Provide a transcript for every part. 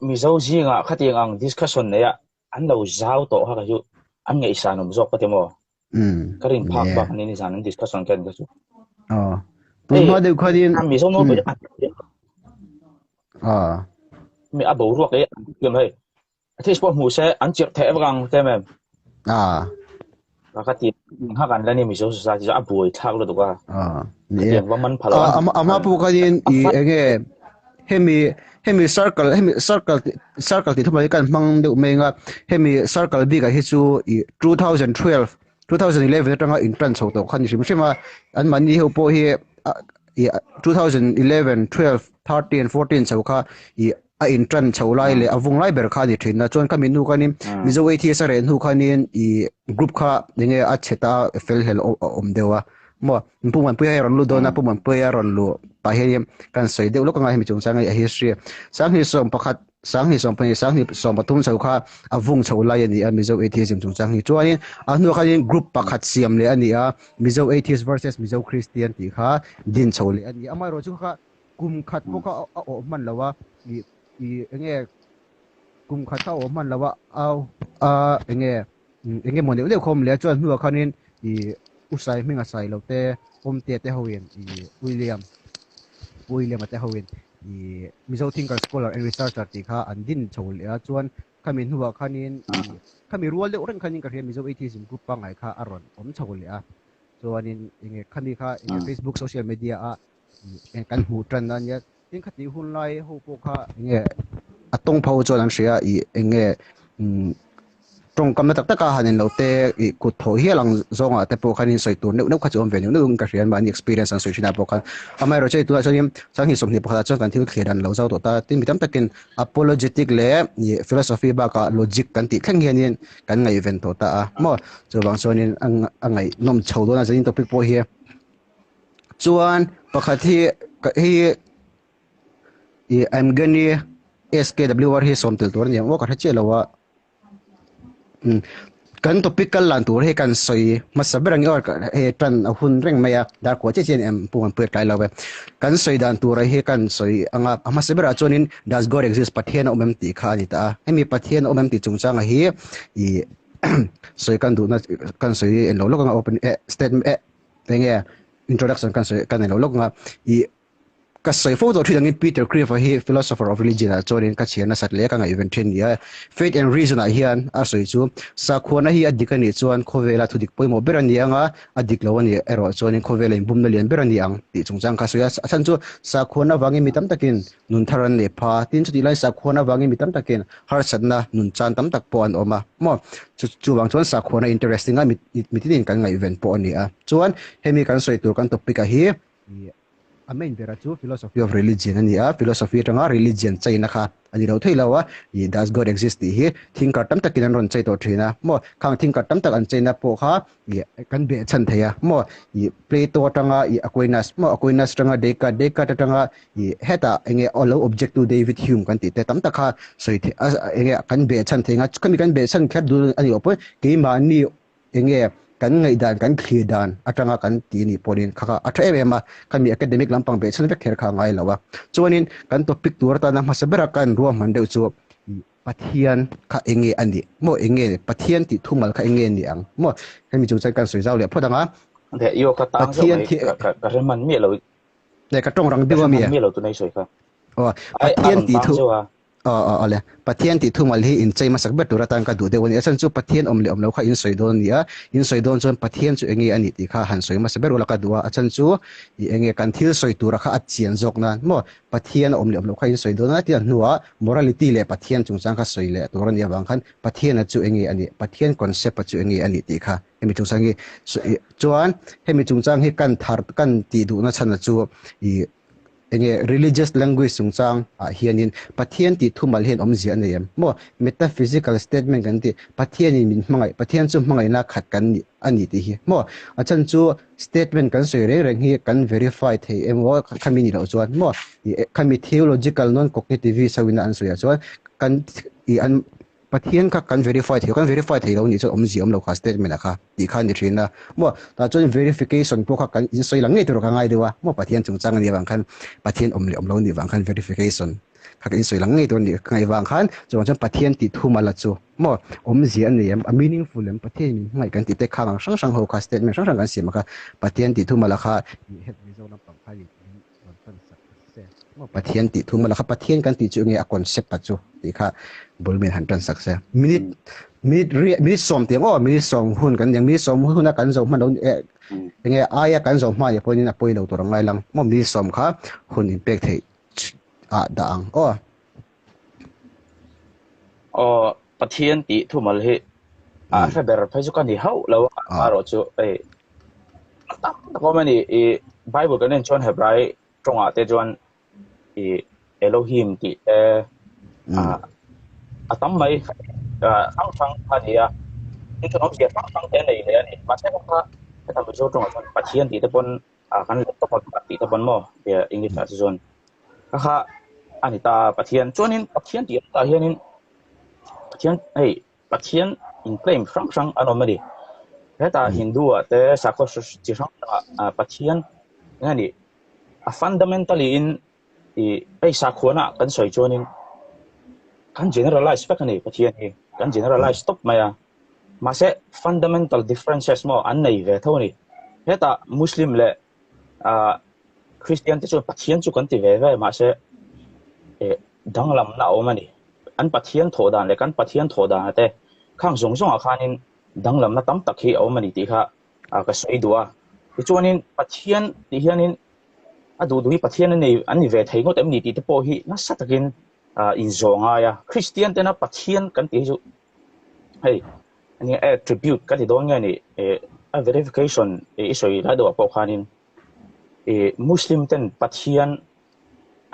Mizo zingah khatiang ang discussion neia an lo zau tawh kha kei chu an ngaihsan awm zawk ka ti maw? Ka rin phak bak ani nizan an discussion ka en kha chu. Aw. Tun hma deuh khanin Mizo nawlpui mi a boruak ei an thiam hei. Atheist pawh hmu se an chirh theh vek ang te em. Ka ti nghak an la ni Mizo society chu a buai thlak lutuk a. Khatiang va man phalo. Ama pawh khanin i enge hemi hemi circle hemi circle circle tih thumai kan hmang deuh mai anga hemi circle bikah hi chu i 2012 2011 atanga in tan chho tawh kha ni hrim hrim a an mahni ho pawh hi i 2011 12 13 14 chho kha i a in tan chho lai leh a vung lai ber kha ni thin a chuan khami hnu khanin Mizo atheist a reh hnu khanin i group kha enge a chhe ta fel hlel awm deuh a maw Pu Muanpuia hi a rawn lut dawn a Pu Muanpuia a rawn luh pah hian kan sawi deuh lawk anga hemi chungchang hi a history Sanghnih sawm pakhat Sanghnih sawm pahnih Sanghnih sawm pathum chho kha a vung chho lai a ni a Mizo atheism chungchang hi chuanin a hnuah khanin group pakhat siam leh a ni a Mizo atheist versus Mizo Christian tih kha din chho leh a ni a amaherawhchu kha kum khat pawh kha a awh hman lo a ih ih eng nge kum khat kha a awh hman lo a a eng nge eng nge maw neuh neuh kha awm leh a chuan hnuah khanin ih U Sai hminga sai lo te Awmtea te hoin ih William William-a te hoin ih Mizo Thinker Scholar and Researcher tih kha an din chho leh a chuan khami hnuah khanin ih khami rual deuh reng khanin ka hria Mizo Atheism group pangngai kha a rawn awm chho leh a chuanin eng nge khami kha eng nge Facebook social media a eng kan hmuh tan a nia tin khati hun lai ho pawh kha eng nge a tawng pho chuan an hria ih eng nge umm tawngkam na tak tak a han in lo te ih kut thawh hial ang zawngah te pawh khan in sawi tur neuh neuh kha chu awm ve neuh neuh in ka hria mahni experience an sawi thin ah pawh khan amaherawhchu hei tunah chuan sanghnih sawmhnih pakhatah chuan kan thil thlir an lo zau tawh ta tin mi tam takin apologetic leh ih philosophy bakah logic kan tih thleng hianin kan ngaihven tawh ta a maw chuvang chuanin a ngaihnawm chho dawn a zanin topic pawh hi. Chuan pakhat hi hi ih Amgani SKWR hi sawm tel tur a ni ang aw ka hre chiah lo a. Umm kan topic kal lan tur hi kan sawi hmasa ber ang i aw hei tan a hun reng mai a dar kuah chiah chiah em pu han pui tlai lo e. Kan sawi dan tur hi kan sawi ang a a hmasa berah chuanin does God exist Pathian a awm em tih kha a ni ta a. Hemi Pathian a awm em tih chungchangah hi ih sawi kan duhna kan sawi en lo lawk anga open eh statement eh Eng nge introduction kan sawi kan nei lo lawk nga ih ka sawi fo tawh thin angin Peter Kreeft-a hi philosopher of religion ah chuanin ka chhiar nasat leh ka ngaihven thin nia. Faith and Reason ah hian a sawi chu sakhuana hi a dik a nih chuan khawvela thudik pawimawh ber a ni ang a, a dik lo a nih erawh chuanin khawvela inbumna lian ber a ni ang tih chungchang kha sawi a. A chhan chu sakhuana avangin mi tam takin nun thar an nei pha a, tin chutih lai sakhuana avangin mi tam takin harsatna nun chan tam tak pawh an awm a maw? Chu chuvang chuan sakhuana interesting a mi tinin kan ngaihven pawh a ni a. Chuan hemi kan sawi tur kan topic a hi ih a main bera chu philosophy of religion a ni a, philosophy atanga religion chaina kha a ni lo thei lo a, ih does God exist tih hi thinker tam takin an rawn chei tawh thin a maw? Khang thinker tam tak an chaina pawh kha ih kan beh chhan thei a maw ih Plato atanga ih Aquinas maw Aquinas atanga Descartes Descartes atanga ih hetah enge aw lo object tu David Hume kan tih te tam tak kha sawi theih a enge kan beh chhan thei anga khami kan beh chhan kher duh a nih loh pawhin keimahni enge kan ngaihdan kan thlir dan atanga kan tih anih pawhin kha kha a tha em em a khami academic lampang beh chhan vek kher kha a ngai lo a chuanin kan topic tur atana hmasa bera kan ruahman deuh chu ih Pathian kha eng nge a nih maw? Eng nge Pathian tih thumal kha eng nge a nih ang maw? Hemi chung chuan kan sawi zau leh phawt ang a. Leh i aw ka tang zauh mai, ka hre hman miah lo. Leh ka tawng rang deuh a mi a? Ka hre hman miah lo tunah i sawi kha. Aw, Pathian tih thu aw aw awle. Pathian tih thumal hi inchei hmasak ber tur atan ka duh deuh a ni. A chhan chu Pathian awm leh awm lo kha in sawi dawn a ni a. In sawi dawn chuan Pathian chu eng nge a nih tih kha han sawi hmasa ber ula ka duh a. A chhan chu i eng nge kan thil sawi tura kha a chian zawk nan maw? Pathian a awm leh awm loh kha in sawi dawn a, tiang hnuah morality leh Pathian chungchang kha sawi leh tur a nih avang khan Pathiana chu eng nge a nih, Pathian concept-a chu eng nge a nih tih kha hemi chungchang hi sawi chuan hemi chungchang hi kan thar kan tih duhna chhana chu ih eng nge religious language chungchang ah hianin Pathian tih thumal hian awmzia a nei em maw? Metaphysical statement kan tih Pathianin min hmangaih, Pathian chu hmangaihna khat kan nih a ni tih hi maw? A chhan chu Statement kan sawi reng reng hi kan verify thei emaw khami nih loh chuan maw ih khami theological non cognitivist ho ina an sawi ah chuan kan ih an Pathian kha kan verify thei kan verify thei lo nih chuan awmzia awm lo kha statement ah kha tih kha a ni thin a maw tah chuan verification pawh kha kan insawi lang ngei tur ka ngai deuh a maw Pathian chungchang a nih avang khan Pathian awm leh awm lo nih vang khan verification. Kha ka insawi lang ngei tur a ni. Ka ngaih vang khan chuvang chuan Pathian tih thum a la chu maw awmzia a nei em? A meaningful em? Pathian in min hmangaih kan tih te khang ang hrang hrang ho kha statement hrang hrang kan siam a kha Pathian tih thum a la kha het Mizo lampang kha in rawn tan sak se maw Pathian tih thum a la kha Pathian kan tih chu enge a concept a chu tih kha bul min han tan sak se. Minute minute riat minute sawm tiang aw minute sawm hun kan niang minute sawm hun a kan zo hman lo enge aia kan zo hma nih pawhin a pawi lo tur a ngai lang maw minute sawm kha hun in pek theih ah dah ang aw. Aw Pathian tih thumal hi a hre ber phei chu ka ni hauh lo a erawh chu hei a tam tak awm a ni i Bible kan en chuan Hebrai tawngah te chuan i Elohim tih te a tam mai hrang hrang a ni a tin chuan awmzia hrang hrang te a nei leh a ni mahse kha heta Mizo tawngah chuan Pathian tih te pawn ah kan let tawp a tih te pawn maw English ah te chuan kha kha a ni ta Pathian chuanin Pathian tih ah hianin Pathian hei Pathian in claim hrang hrang an awm a ni hetah Hindu ah te sakhaw chi hrang hrang ah Pathian eng a nih a fundamentally in ih hei sakhuana kan sawi chuanin kan generalize vek a ni Pathian hi kan generalize tawp mai a. Mahse fundamental differences maw an nei ve tho a ni. Hetah Muslim leh ah Christian te chuan Pathian chu kan ti ve ve mahse eh danglamna a awm a ni. An Pathian thawh dan leh kan Pathian thawh dan te khang zawng zawngah khanin danglamna tam tak hi a awm a ni tih kha ah ka sawi duh a. Tichuanin Pathian tih hianin a duh duh hi Pathian a nei an ni ve thei ngawt em ni tih te pawh hi nasa takin ah inzawh ngai a. Christian tena Pathian kan tih hi chu hei ania attribute ka ti dawn nge ni eh a verification eh i sawi lai deuhah pawh khanin eh Muslim ten Pathian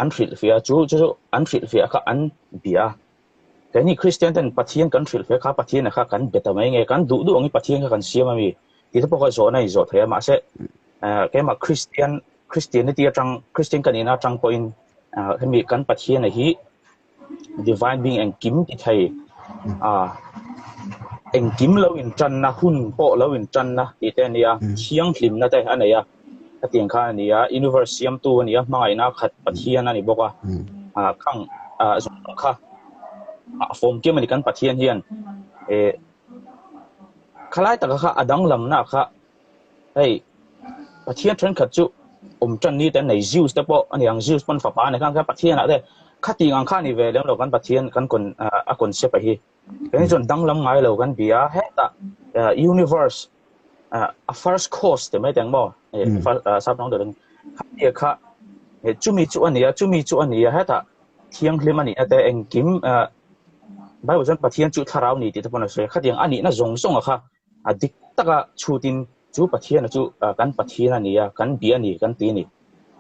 an hrilhfiah a chu chu chu an hrilhfiah kha an bia a keini Christian ten Pathian kan hrilhfiah kha Pathian a kha kan be ta mai nge kan duh duh angin Pathian kha kan siam ami tih te pawh kha zawhna a inzawh thei a mahse eh keimah Christian Christianity atang Christian ka nihna atang pawhin ah hemi kan Pathian a hi Divine being engkim ti thei a, engkim lo intanna hun pawh lo intanna tih te a ni a, thianghlimna te a nei a, hetiang khan a ni a, universe siamtu a ni a, hmangaihna khat Pathian a ni bawk a, ah khang ah zawng kha a fawm kim a ni kan Pathian hian eh khalai taka kha a danglamna kha Hei, Pathian thenkhat chu awm tan ni te an nei, Zeus te pawh a ni ang, Zeus pawn fapa a nei khan kha Pathian ah te khati ang kha a ni ve lem lo kan Pathian kan con a concept a hi. Kei ni chuan danglam ngai lo kan bia a, hetah universe a first cause ti mai teng maw sap tawng deuh in khatia kha chumi chu a ni a, chumi chu a ni a, hetah thianghlim a nihna te engkim Bible chuan Pathian chu thlarau ni tih te pawn a sawi a, khatiang a nihna zawng zawng a kha A dik taka chhutin chu Pathiana chu kan Pathian a ni a, kan bia a ni kan ti a ni.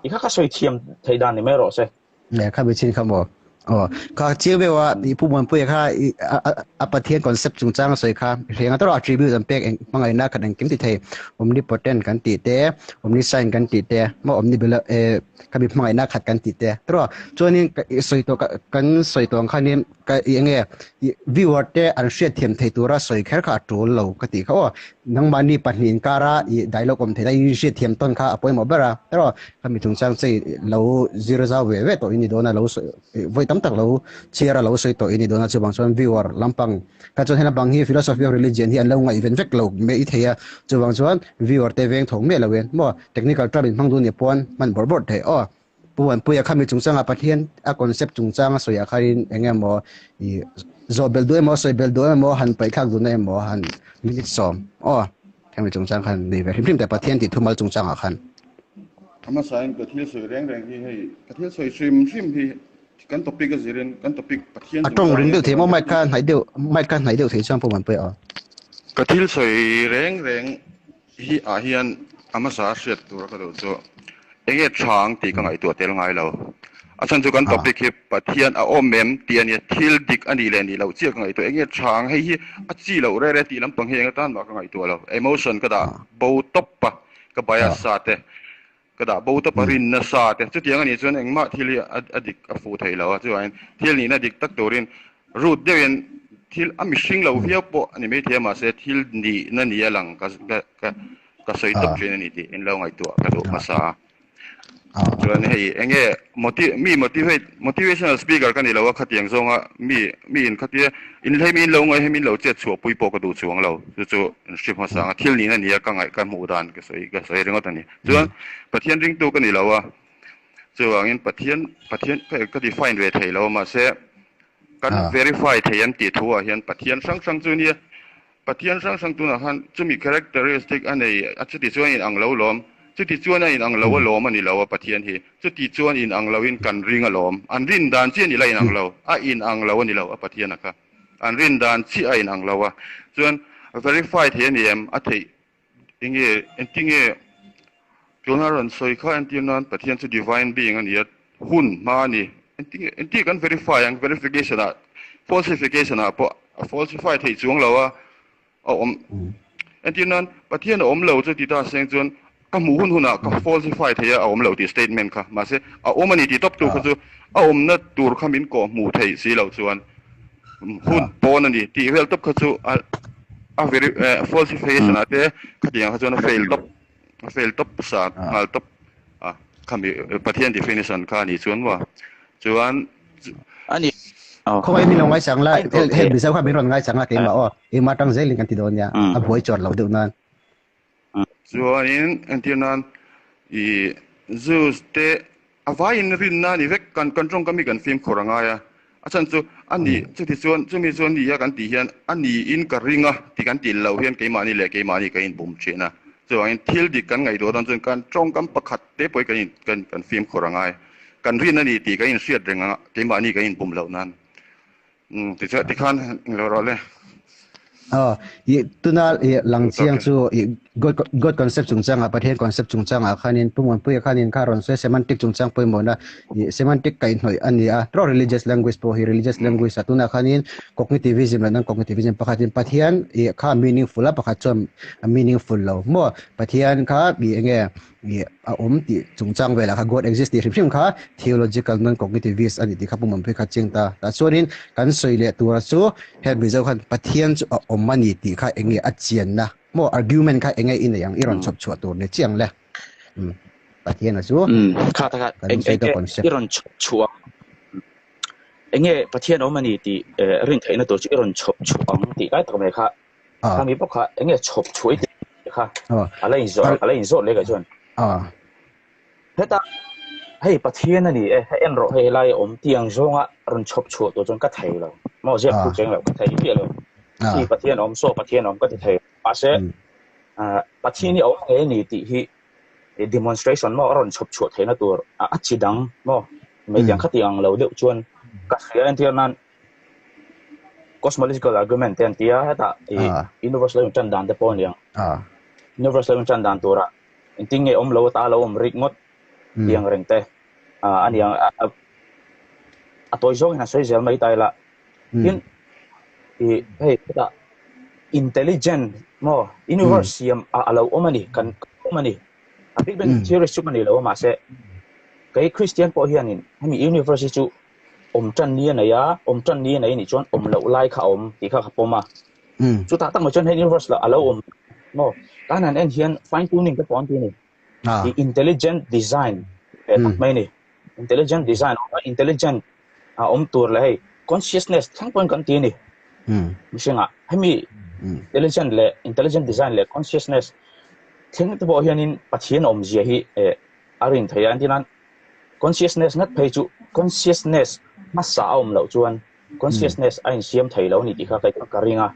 Ti kha ka sawi thiam theih dan ni mai rawh se. Leh kha mihring kha maw? Aw, kha chiang deuh a i Pu Muanpuia kha i a Pathian concept chungchang a sawi kha hrenga tawrh attribute an pek eng hmangaihna khat engkim ti thei omnipotent kan tih te, omniscient kan tih te, maw omnibel eh kha mi hmangaihna khat kan tih te tawrh a. Chuanin i sawi tawh kan sawi tawh ang khanin Ka i enge i viewer te an hriat thiam thei tura sawi kher kha a tul lo ka tih kha aw. Nangmahni pahnih inkara i dialogue awm theih a i hriat thiam tawn kha a pawimawh ber a. Erawh khami chungchang che i lo zir zau ve ve tawh i ni dawn a, lo sawi vawi tam tak lo chhiar a lo sawi tawh i ni dawn a, chuvang chuan viewer lampang kha chuan he lampang hi philosophy of religion hi an lo ngaihven vek lo mai i thei a, chuvang chuan viewer te veng thawk miah lo in maw technical term in hmang duh ni pawn hman bawrh bawrh theih aw. Pu Vanpuia khami chungchanga Pathian a concept chungchanga sawiah khanin eng emaw i zawh belh duh emaw sawi belh duh emaw han paihthlak duhna emaw han minute sawm aw hemi chungchang khan nei ve hrim hrim teh Pathian tih thumal chungchangah khan. A hmasain ka thil sawi reng reng hi hei ka thil sawi hrim hrim hi kan topic a zirin kan topic Pathian A tawng ring deuh thei maw mic kha hnaih deuh mic kha hnaih deuh thei chuan Pu Vanpuia aw. Ka thil sawi reng reng Hi ah hian a hmasa a hriat tur a ka duh chu enge tha ang tih ka ngaihtuah tel ngai lo. A chhan chu kan topic hi Pathian a awm em tih a nia, thil dik a nih leh nih loh chiah ka ngaihtuah. Enge tha ang hei hi a chi loh rere tih lampang hi eng atan mah ka ngaihtuah lo. Emotion ka dah bo tawp a, ka bias sa te, ka dah bo tawp a, rinna sa te. Chutiang a nih chuan engmah thil hi a dik a fuh thei lo a, chuvangin thil nihna dik tak turin Root deuhin thil a mihring lo viau pawh a ni maithei a mahse thil nihna ni a lang ka ka ka sawi tawp thin a ni tih in lo ngaihtuah ka duh hmasa a. Chuan hei enge moti mi motivate motivational speaker ka ni lo a khatiang zawnga mi mi in khatia in hei mi in lo ngaih hei min lo chet chhuah pui pawh ka duh chuang lo chu chu in hri hmasa ang a thil nihna nia ka ngaih ka hmuh dan ka sawi ka sawi ringawt a ni. Chuan Pathian ringtu ka ni lo a chuvangin Pathian Pathian ka define ve thei lo a mahse kan verify thei an tih thu ah hian Pathian hrang hrang chu nia Pathian hrang hrang tunah khan chumi characteristic a nei a, chuti chuan in ang lo lawm, chuti chuan a in ang lo a lawm a ni lo a Pathian hi, chuti chuan in ang lo in kan ring a lawm, an rin dan chiah ni la in ang lo, a in ang lo a ni lo a Pathian a kha, an rin dan chiah a in ang lo a, chuan verify thei a ni em, a theih enge engtinge tuna rawn sawi kha entir nan Pathian chu divine being a ni a, hun hma a ni. Engtinge engti kan verify ang verification ah falsification ah pawh a falsify theih chuang lo a a awm entir nan Pathian a awm lo chu ti ta seng chuan ka hmuh hun hunah ka falsify thei a a awm lo tih statement kha mahse a awm a ni tih tawp tu kha chu a awmna tur kha min kawh hmuh theih si loh chuan hun pawn a ni tih vel tawp kha chu a a veri falsification ah te khatiang kha chuan a fail tawp. A fail tawp sa nghal tawp a khami Pathian definition kha ani chuan maw chuan ani Khawngaih min lo ngaisang la hel Mizo kha min rawn ngaisang la keimah aw engmah tang zelin kan ti dawn nia a buai chuan lo deuh nan. Chuanin entir nan i Zeus te A vaiin rinna a ni vek, kan kan tawngkam hi kan fimkhur a ngai a, a chhan chu a ni, chuti chuan chumi chuan ni a kan tih hian a niin ka ring a tih kan tih loh hian keimahni leh keimahni kan inbum thin a, chuvangin thil dik kan ngaihtuah dawn chuan kan tawngkam pakhat te pawh hi kan in kan kan fimkhur a ngai, kan rin a ni tih kan inhriat reng ang a, keimahni kan inbum loh nan. Umm tichuan tikhan englo rawh le. Aw, i tuna i lang chiang chu i God God concept chungchangah Pathian concept chungchangah khanin Pu Muanpuia khanin kha rawn sawi semantic chungchang pawimawhna i semantic kaihhnawih a ni a. Ro religious language pawh hi religious language ah tunah khanin cognitivism leh non-cognitivism pakhatin Pathian i kha meaningful a pakhat chuan a meaningful lo maw Pathian kha i enge I a awm tih chungchang velah kha God exist tih hrim hrim kha theological non-cognitivist a ni tih kha Pu Mampuii kha ching ta. Tah chuanin kan sawi leh tura chu he Mizo khan Pathian chu a awm a ni tih kha eng nge a chianna maw argument kha eng nge i nei ang i rawn chhawp chhuah tur ni chiang le. Umm Pathian a chu Umm kha ta kha kan eng sawi eng ta nge concept. i rawn chhawp chhuah eng nge Pathian awm a ni tih rin theihna tur chu i rawn chhawp chhuah ang tih lai tak mai kha Khami pawh kha enge chhawp chhuah i tih kha a la inzawh a la inzawt leh kei chuan. Heta hei Pathian a ni e, hei en rawh hei helai a awm tih ang zawnga rawn chhawp chhuah tur chuan ka thei lo. Maw ziak thu cheng lo ka thei miah lo. Khi Pathian a awm saw Pathian a awm ka ti thei lo. Mahse Pathian hi a awm ngei a ni tih hi demonstration maw a rawn chhawp chhuah theihna tur a chi dang maw mai tiang khatiang ang lo deuh chuan ka hria entir nan Cosmological argument te an ti a, hetah i universe lo intan dan te pawh a ni ang. Universe lo intan dan turah engtin nge awm lo ata lo awm rik ngawt tih ang reng te a ni ang. A tawi zawngin han sawi zel mai ta ila. Tin, i hei hetah intelligent maw universe siam a lo awm a ni, kan awm a ni. A Big Bang theory chu ka ni lo a mahse kei Christian pawh hianin hemi universe hi chu awm tan ni a nei a, awm tan ni a nei anih chuan awm loh lai kha a awm tih kha ka pawm a. Chutah tak mai chuan hei universe lah a lo awm maw? Kan han en hian fine tuning te pawh an ti a ni. I intelligent design ve tak mai a ni. Intelligent design a awm a, intelligent a awm tur leh hei consciousness thleng pawhin kan ti a ni. Mihringah hemi intelligent leh intelligent design leh consciousness thleng te pawh hianin Pathian awmzia hi a rin theih a, entirnan Consciousness ngat phei chu consciousness hmasa a awm loh chuan consciousness a insiam thei lo a ni tih kha kei ka ring a.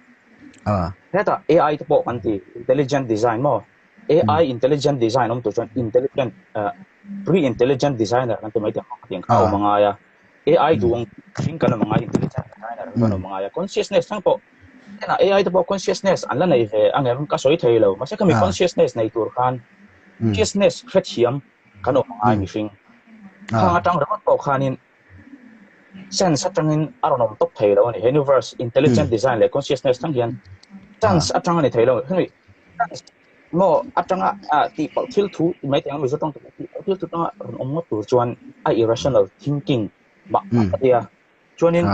Hetah AI te pawh kan ti, intelligent design maw? AI intelligent design awm tur chuan intelligent pre-intelligent designer kan ti mai teh ang tiang kha a awm a ngai a. AI duh ang hring kan awm a ngai, intelligent designer kan awm a ngai a. Consciousness thleng pawh hetah AI te pawh consciousness an la nei ve angem ka sawi thei lo. Mahse khami consciousness nei tur khan consciousness hrethiam kan awm angai mihring. Khang atang ringawt pawh khanin sense atangin a rawn awm tawp thei lo a ni. Universe, intelligent design leh consciousness thleng hian sense atang a ni thei lo. Hemi sense maw atanga tih palh thil thu ti mai thei ang Mizo tawng tih palh thil thu atanga rawn awm ngawt tur chuan a irrational thinking mah a tia. Chuanin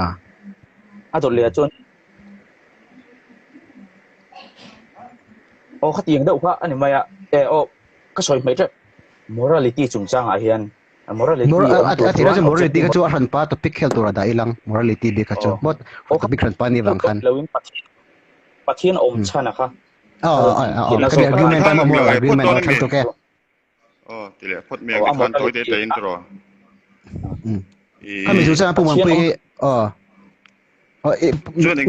a dawt leh ah chuan aw khatiang deuh kha a ni mai a, e aw ka sawi hmeh tep. Morality chungchangah hian morality awm tur chuan a morality kha chu a hranpa topic khel tur a dah ilang morality bik kha chu maw topic hranpa ni vang khan Pathian awm chhan a kha kha argument a moral argument a than tuk e aw ti leh phawt mai ang khan tawi te te in tiraw khami chu chuan pu Muanpui hi aw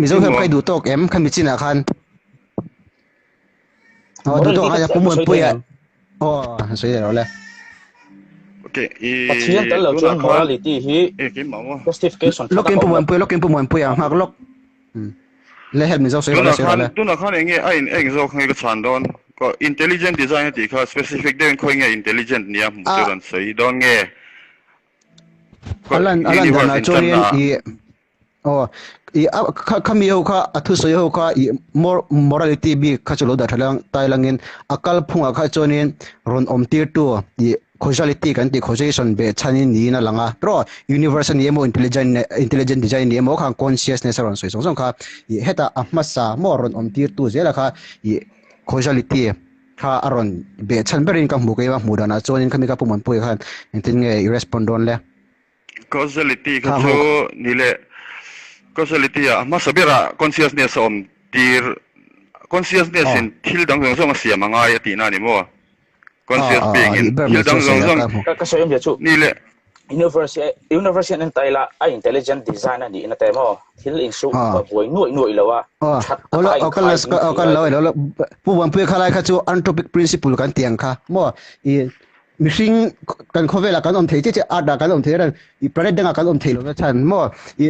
Mizo hian kai duh tawk em khami chinah khan Aw duh tawk a pu Muanpuia aw sawi leh rawh le. Okay, i Pathian tel lo chuan morality hi justification tha tak a awm lo. Lawkin pu Muanpuia, lawkin pu Muanpuia nghak lawk. Le help Mizo sawi rawh le sawi rawh le. Tunah khan enge a in eng zawk nge ka chhan dawn? Ko intelligent design a tih kha specific deuhin khawi nge intelligent nia hmuh chu rawn sawi dawn nge? Alan alan danah chuanin i Aw, i a kha khami ho kha a thusawi ho kha i morality bik kha chu lo dah tha lang tai langin a kalphungah kha chuanin rawn awm tirtu i causality kan tih causation beh chhanin niin a lang a tawh universe a ni emaw intelligent intelligent design a ni emaw khang consciousness a rawn sawi zawng zawng kha i hetah a hmasa maw rawn awm tirtu zela kha i causality kha a rawn beh chhan berin ka hmu keima hmuh danah chuanin khami ka pu Muanpuia khan engtin nge i respond dawn le. Causality kha chu ni leh causality ah a hmasa berah consciousness a awm tir consciousness in thil dang zawng zawng a siam a ngai a tihna a ni maw? Conscious being in thil dang zawng zawng Ka sawi awmzia chu ni leh universe universe hian en ta ila a intelligent design a niin a ti maw? Thil insu buai nuaih nuaih lo a that taka a inkhai in Pu Muanpuia khalai kha chu anthropic principle kan tih ang kha maw? I Mihring kan khawvelah kan awm thei chiah chiah, earth ah kan awm thei reng, i planet dangah kan awm thei lo na chhan maw? I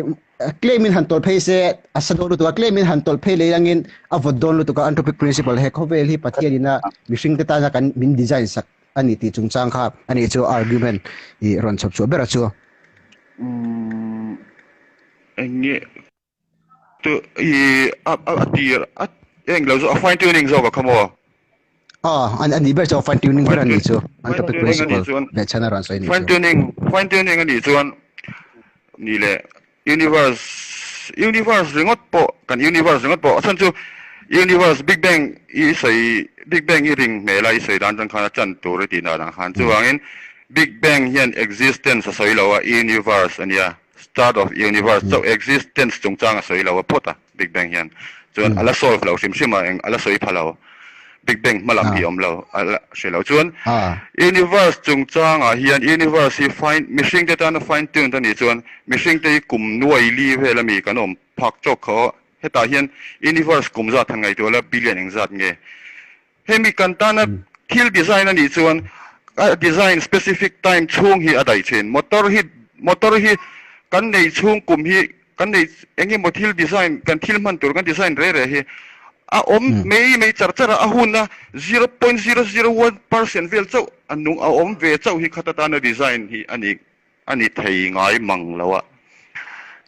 claim in han tawlh phei se a sa dawn lutuk a, claim in han tawlh phei leh angin a vawt dawn lutuk a, anthropic principle he khawvel hi Pathian ina mihring te tana kan min design sak a ni tih chungchang kha a nih chu argument i rawn chhawp chhuah ber a chu. Umm eng nge Tu i a a tir a eng lo zawk a fine tuning zawk a kha maw? Aw an ani ber chu fine tuning ber ani chu an topic principle leh chhan a rawn sawi ni chu. Fine tuning fine tuning ani chuan ni leh universe universe ringawt pawh kan universe ringawt pawh a chhan chu universe big bang i sawi big bang i ring hmel a i sawi dan atang khan a chan tur i tih dan ang khan chuvangin big bang hian existence a sawi lo a universe ania. Start of universe chauh existence chungchang a sawi lo a phawt a Big Bang hian. Chuan a la solve lo hrim hrim a eng a la sawi pha lo. Big Bang hma lam hi awm lo a la hre lo. Chuan universe chungchangah hian universe hi fine mihring te tana fine tuned a nih chuan mihring te hi kum nuai li vel ami kan awm phak chawk kha aw. Hetah hian universe kum zat han ngaihtuah la billion engzat nge. Hemi kan tana thil design a nih chuan a design specific time chhung hi a daih thin. Motor hi motor hi kan neih chhung kum hi kan neih eng emaw thil design kan thil hman tur kan design reh reh hi a awm mai mai char char a, a huna 0.001% vel chauh a nung a awm ve chauh hi khat atana design hi a ni a ni thei ngai mang lo a.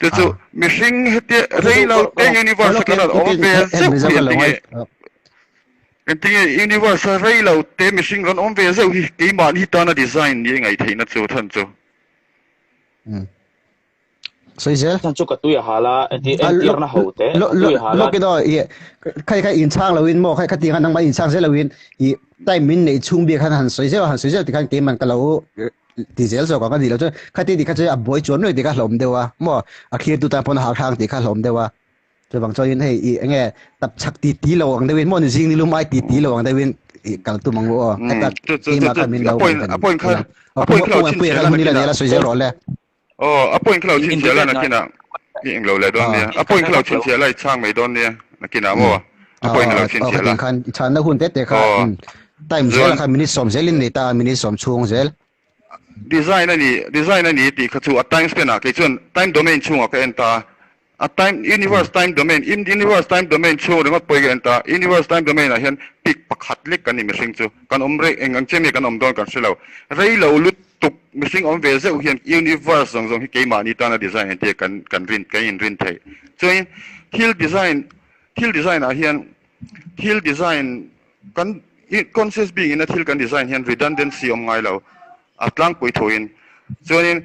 Chu chu mihring hetia rei lo te universe a kan rawn awm ve zeuh hi engtin nge engtin nge universe a rei lo te mihring rawn awm ve zeuh hi keimahni tana design ni a ngaihtheihna chu than chu. Sawi zel. Than chu ka tui a hal a entirna ho te ka tui a hal a. Lawk in aw i khai khai inchhang lo in maw khai khati khan nangmah inchhang zel lo in i time min neih chhung bik khan han sawi zeuh a han sawi zeuh tikhan keiman ka lo ti zel zawk ang a nih loh chuan khati tih kha chu a buai chuan nuai tih kha hlawm deuh a maw a thlir tu tan pawn a hahthlak tih kha hlawm deuh a chuvang chuanin hei i enge tap chak ti ti lo ang deuhin maw ni zing ni lum ai ti ti lo ang deuhin i kal tum ang u aw heta keimah khan min lo a point a point kha a point kha lo chin zel a hun ila nia sawi zel rawh le aw a point kha lo chin zel a nakinah i englo leh dawn nia a point kha lo chin zel a i chhang mai dawn nia nakinah maw a point kha lo chin zel a khan i chhanna hun te te kha time zel kha minute sawm zelin nei ta minute sawm chhung zel design ani design ani tih kha chu a time span ah kei chuan time domain chhungah ka en ta a time universe time domain universe time domain chhung ringawt pawh hi ka en ta universe time domain ah hian peak pakhat lek kan ni mihring chu kan awm rei eng ang chiah nge kan awm dawn kan hre lo rei lo lut tuk mihring awm ve zeuh hian universe zawng zawng hi keimahni tana design entir kan kan rin kan inrin theih. Chuanin thil design thil design ah hian thil design kan conscious being ina thil kan design hian redundancy awm ngai lo a tlangpui thuin chuanin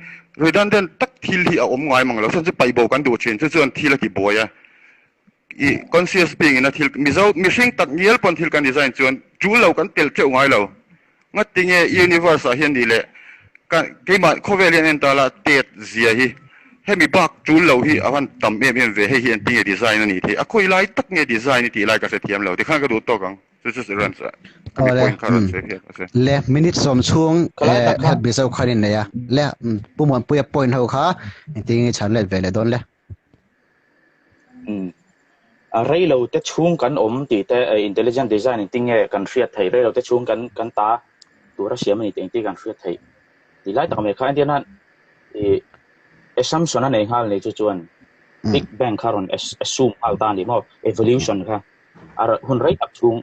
redundant tak thil hi a awm ngai mang lo chuan chu paihbo kan duh thin chu chuan thil a ti buai a i conscious being ina thil mizo mihring tak ngial pawn thil kan design chuan tul lo kan tel teuh ngai lo. Ngatinge universe ah hian nih leh ka keimah khawvel hian en ta la tet zia hi hemi bak tul lo hi a van tam em em ve hei hi engtinge design a nih theih a khawi lai tak nge design i tih lai ka hrethiam lo tikhan ka duh tawk ang chu chu rawn khami Awle point kha rawn umm sawi fiah ta se. Le minute sawm chhung Khalai eh tak kha. help mizo khan in nei a le umm Pu Muanpuia point ho kha engtin nge chhan let ve leh dawn le. Umm a rei lo te chhung kan awm tih te intelligent design engtin nge kan hriat theih rei lo te chhung kan kan ta tura siam a ni tih engtin kan hriat theih tih lai tak mai kha entir nan ih assumption a nei nghal ni chu chuan big bang kha rawn assume nghal ta a ni maw evolution kha a rawn hun rei tak chhung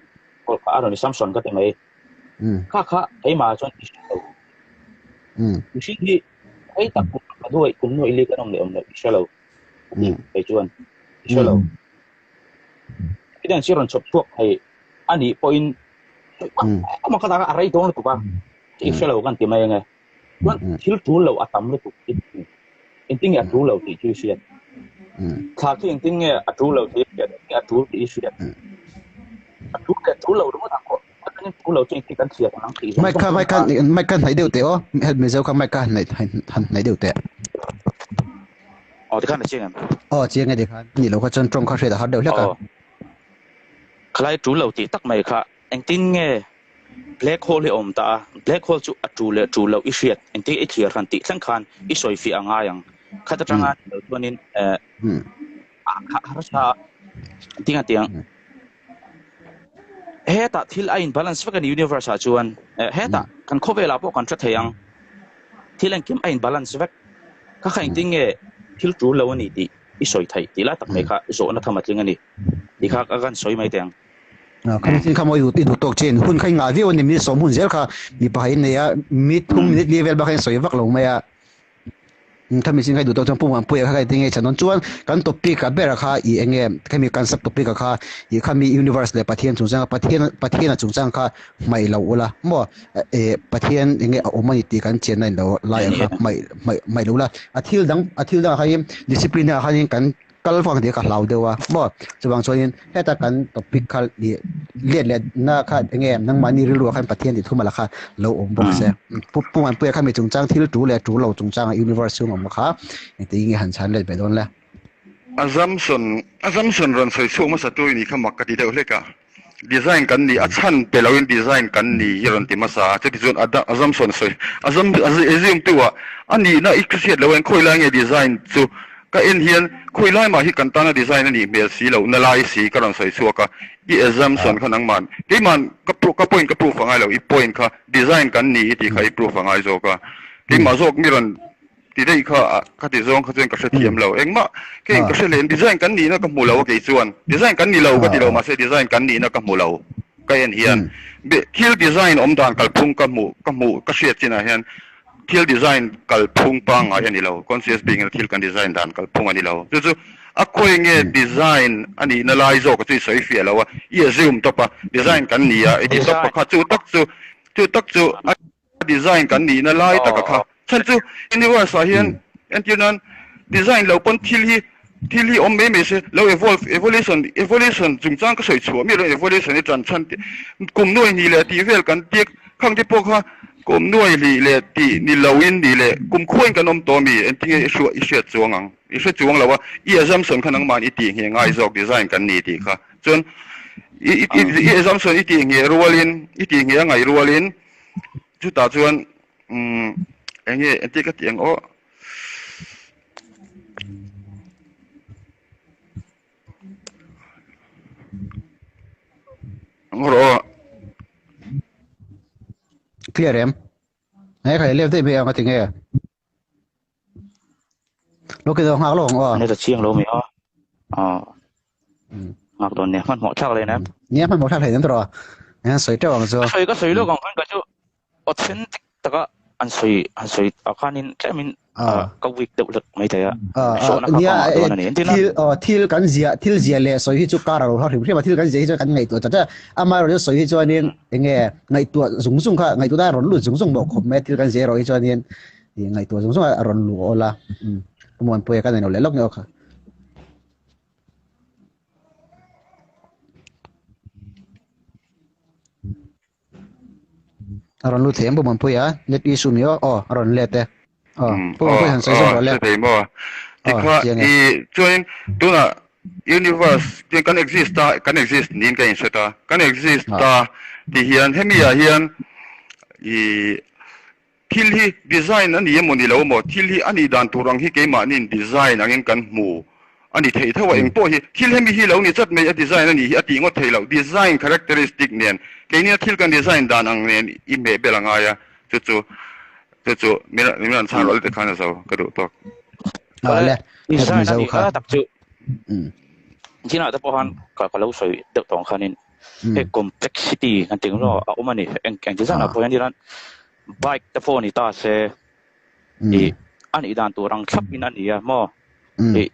pawh kha a rawn assumption ka ti mai kha kha keimah chuan i hre lo mihring hi rei tak kum pakhat nuaih kum nuaih li kan awm leh awm loh i hre lo a ti kei chuan i hre lo evidence hi rawn chhawp chhuak thei a nih pawhin ama kha a rei dawn lutuk a i hre lo kan ti mai ange chuan thil tul lo a tam lutuk engtin nge a tul lo tih chu i hriat thla khi engtin nge a tul lo tih i hriat a tul tih i hriat a tul leh tul lo ringawt ang pawh Mic kha mic kha mic kha hnaih deuh teh aw help mizo kha mic kha hnaih han hnaih deuh teh. Aw tikhan a chiang em? Aw chiang e tikhan ni lo kha chuan tawng kha hriat a har deuh hlek a. Khalai tul lo tih tak mai kha engtin nge black hole hi a awm ta a, black hole chu a tul leh tul loh i hriat engtin i thlir han tih thleng khan i sawi fiah a ngai ang. Khat atanga ni lo chuanin a harsa engtin a tiang. Hetah thil a in balance vek a ni universe ah chuan hetah kan khawvel ah pawh kan hre thei ang thil engkim a in balance vek kha kha engtin nge thil tul lo a ni tih i sawi theih tih lai tak mai kha zawhna tham a tling a ni tih kha ka kan sawi mai teh ang. Khami thil kha maw i duh tawk chin hun kha i ngah viau a ni minute sawm hun zel kha mipa in nei a mi thum minute li vel bak hian sawi vak lo mai a. Khami sin khai duh tawk chuan Pu Muanpuia kha kai tinge chan dawn chuan kan topic a ber kha i enge khami kan sub topic a kha i khami universe leh Pathian chungchang a Pathian Pathian a chungchang kha hmaih lo ula maw e Pathian enge a awm ani tih kan chian na in lo lai ang kha hmaih hmaih hmaih lo ula a thil dang a thil dang ah khain discipline ah khanin kan kal vang tih ka hlau deuh a maw chuvang chuanin heta kan topic kha ih let leh na kha enge nangmahni rilru ah khan Pathian tih thum a la kha lo awm bawk se pu pu Muanpuia kha mi chungchang thil tu leh tu lo chungchang a universe chhung awm kha engtin nge han chhan let ve dawn le. Assumption assumption rawn sawi chhuak hmasa tu i nih kha mak ka ti deuh hlek a. Design kan ni, a chhan pe loin design kan ni hi rawn ti hmasa a, chutichuan assumption sawi assume tu ah a nihna i hriat loh hian khawi lai nge design chu ka en hian khawi lai mah hi kan tana design a nih hmel si loh na lai si ka rawn sawi chhuak a, i assumption kha nangman keiman ka point ka proof a ngai lo, i point kha design kan ni i tih kha i proof a ngai zawk a, keimah zawk mi rawn Ti daih kha ka ti zawng kha chuan ka hrethiam lo. Engmah keiin ka hre leh design kan nihna ka hmu lo a kei chuan. Design kan ni lo ka ti lo mahse design kan nihna ka hmu lo ka en hian. Thil design awm dan kalphung ka hmuh ka hmuh ka hriat chinah hian thil design kalphung pangngai a ni lo. Conscious being in thil kan design dan kalphung a ni lo. Chu chu a khawi nge design a nihna lai zawk chu i sawi fiah lo a, i assume tawp a design kan ni a i ti tawp a kha chu tak chu chu tak chu a design kan nihna lai taka kha chhan chu universe ah hian entir nan design lo pawn thil hi thil hi awm mai mai se lo evolve evolution evolution chungchang ka sawi chhuah miah lo evolution hi tan chhan kum nuai hnih leh tih vel kan tia khang te pawh kha kum nuai hnih leh tih ni lo in nih leh kum khuain kan awm tawh ami engtinge i hruah i hriat chuang ang i hre chuang lo a i assumption kha nangmah i tih ngheh ngai zawk design kan ni tih kha chuan i i assumption i tih ngheh rualin i tih ngheh a ngaih rualin Chutah chuan umm eng nge engti ka tih ang aw. Ang rawh aw. Clear em? Nge khai left daih mai ang a ti nge? Lo ke do ngak lo ang aw. Ani ta chiang lo mi aw. Aw. Ngak don ne hman hmawh thlak le nem. Nia hman hmawh thlak le nem tawh. An sawi teuh ang chu. Sawi ka sawi lawk ang khan ka chu authentic taka an sawi an sawi ah khanin tlemin ka weak deuh hlek mai thei a. Sawhna kha ka ngah dawn a ni. Entirna Thil aw thil kan zia thil zia leh sawi hi chu kar a lo hla hrim hrim a thil kan zia hi chuan kan ngaihtuah chat a. Amaherawhchu sawi hi chuanin enge ngaihtuah zung zung kha ngaihtuah na a rawn lut zung zung mawh khawp mai a thil kan zia erawh hi chuanin Ih ngaihtuah zawng zawng a rawn luh awl a, umm Pu Muanpuia ka neilo leh lawk nge aw kha. A rawn lut thei em Pu Muanpuia? Net issue ni aw. Aw, a rawn let e. Aw, Pu Muanpuia han sawi zawm rawh le. Hre thei maw? Tikha i chuanin tunah universe tin kan exist ta, kan exist niin ka inhre ta. Kan exist ta ti hian hemi ah hian i thil hi design a ni emaw ni lo maw? Thil hi a nih dan tur ang hi keimahniin design angin kan hmu a ni thei tho a, eng pawh hi thil hemi hi lo ni chat mai a design a nih hi a tih ngawt thei loh, design characteristic nen keini a thil kan design dan ang nen i hmeh bel a ngai a, chu chu chu chu min min rawn chhan rawh te khan a zo ka duh tawk. A le, design a nih kha tak chu chinah te pawh khan ka lo sawi deuh tawng khanin hei complexity kan tih ang a awm a ni, eng eng design ah pawh hian ila bike te pawh ni ta se i a nih dan tur ang thlap in a ni a maw i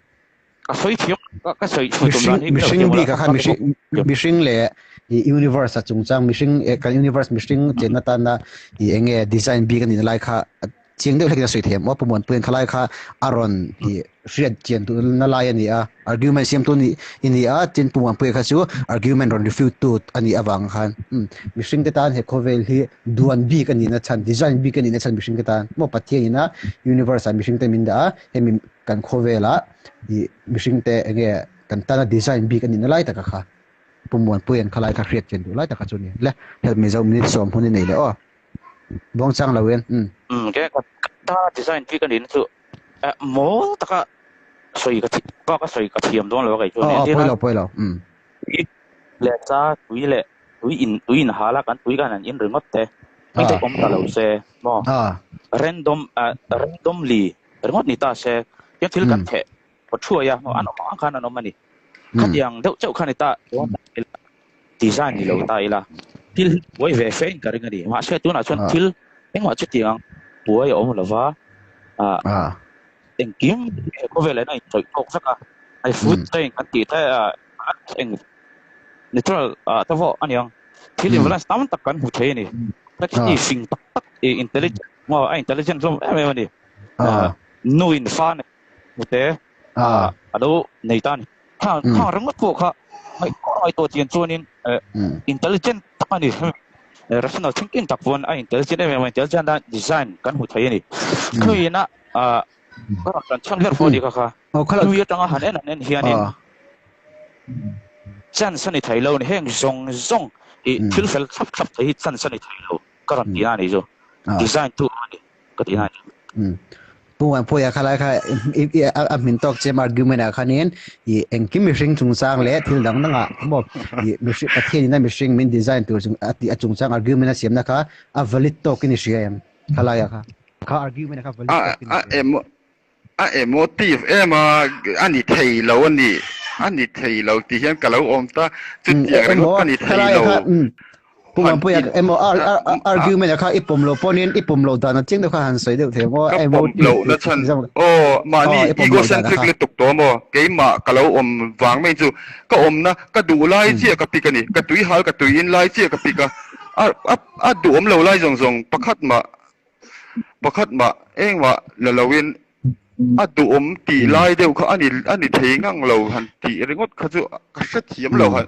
ka sawi thiam ka sawi chhu tum dan hi mihring bik a kha mihring mihring leh i universe a chungchang mihring kan universe mihring chenna tana i enge design bik a nih na lai kha Chiang deuh hlekin a sawi thiam aw Pu Muanpuian khalai kha a rawn i hriat chian tu na lai a ni a, argument siam tu ni i ni a, tin Pu Muanpuia kha chu argument rawn refute tu a nih avang khan umm mihring te tan he khawvel hi duan bik a nihna chhan, design bik a nihna chhan mihring te tan maw Pathian ina universe ah mihring te min dah a, hemi kan khawvel ah i mihring te enge kan tana design bik a nihna lai taka kha Pu Muanpuian khalai kha hriat chian duh lai taka chu a ni. Le help Mizo minute sawm hun i nei leh aw. Buang chang lo in. Umm. Umm ke ka ta design bik anih na chu eh mawl taka sawi ka thi bak a sawi ka thiam dawn lo a kei chuan Aw aw pawi lo pawi lo umm. Tui leh cha tui leh tui in tui in hal a kan tui khan an in ringawt te hei te awm ta lo se maw random eh randomly ringawt ni ta se hian thil kan theh aw thuai a maw an awm ang khan an awm a ni khatiang deuh chauh kha ni ta design ni lo ta ila thil hi buai ve fe in ka ring a ni mahse tunah chuan thil engmah chutiang buai a awm lova ah engkim khawvel ah hian a inchawih tawk vek a hei food chain kan tih te ah eng natural ah te pawh a niang thil influence tam tak kan hmu thei a ni complexity fing tak tak intelligent maw a intelligent hlawm em em a ni nu in fa nei hmute a lo nei ta a ni. Khang khang ringawt pawh kha ngaihtuah ngaihtuah chian chuanin intelligent tak a ni. Rational thinking tak pawn a intelligent em em a, intelligent a design kan hmu thei a ni. Khawiina ka rawn tan chhan ber pawh a ni kha kha. Hlui atanga han en an en hianin chance a ni thei lo a ni. Heng zawng zawng i thil fel thlap thlap thei hi chance a ni thei lo ka rawn ti a ni chu. Design tu a ni. ka ti nai. Pu Muanpuia kha lai kha a hmin tawk chem argument ah khanin i engkim mihring chungchang leh thil dang dang ah maw i mihring Pathian in a mihring min design tur chung a tih a chungchang argument a siamna kha a valid tawk in i hria em kha lai ah kha kha argument kha valid tawk in i hria em? A emotive em a a ni thei lo a ni a ni thei lo tih hian ka lo awm ta chutiang ringawt ka ni thei lo. Pu Mampuia emaw argument kha i pawm lo pawhin i pawm loh dan a chiang deuh kha han sawi deuh thei maw? Ka pawm loh na chhan aw mahni egocentric lutuk tawh maw keimah ka lo awm vang mai chu ka awmna ka duh lai chiah ka pick a ni ka tui hal ka tui in lai chiah ka pick a a duhawm lo lai zawng zawng pakhat mah pakhat mah engmah la loin a duhawm tih lai deuh kha a ni a ni thei ngang lo han tih ringawt kha chu ka hrethiam lo han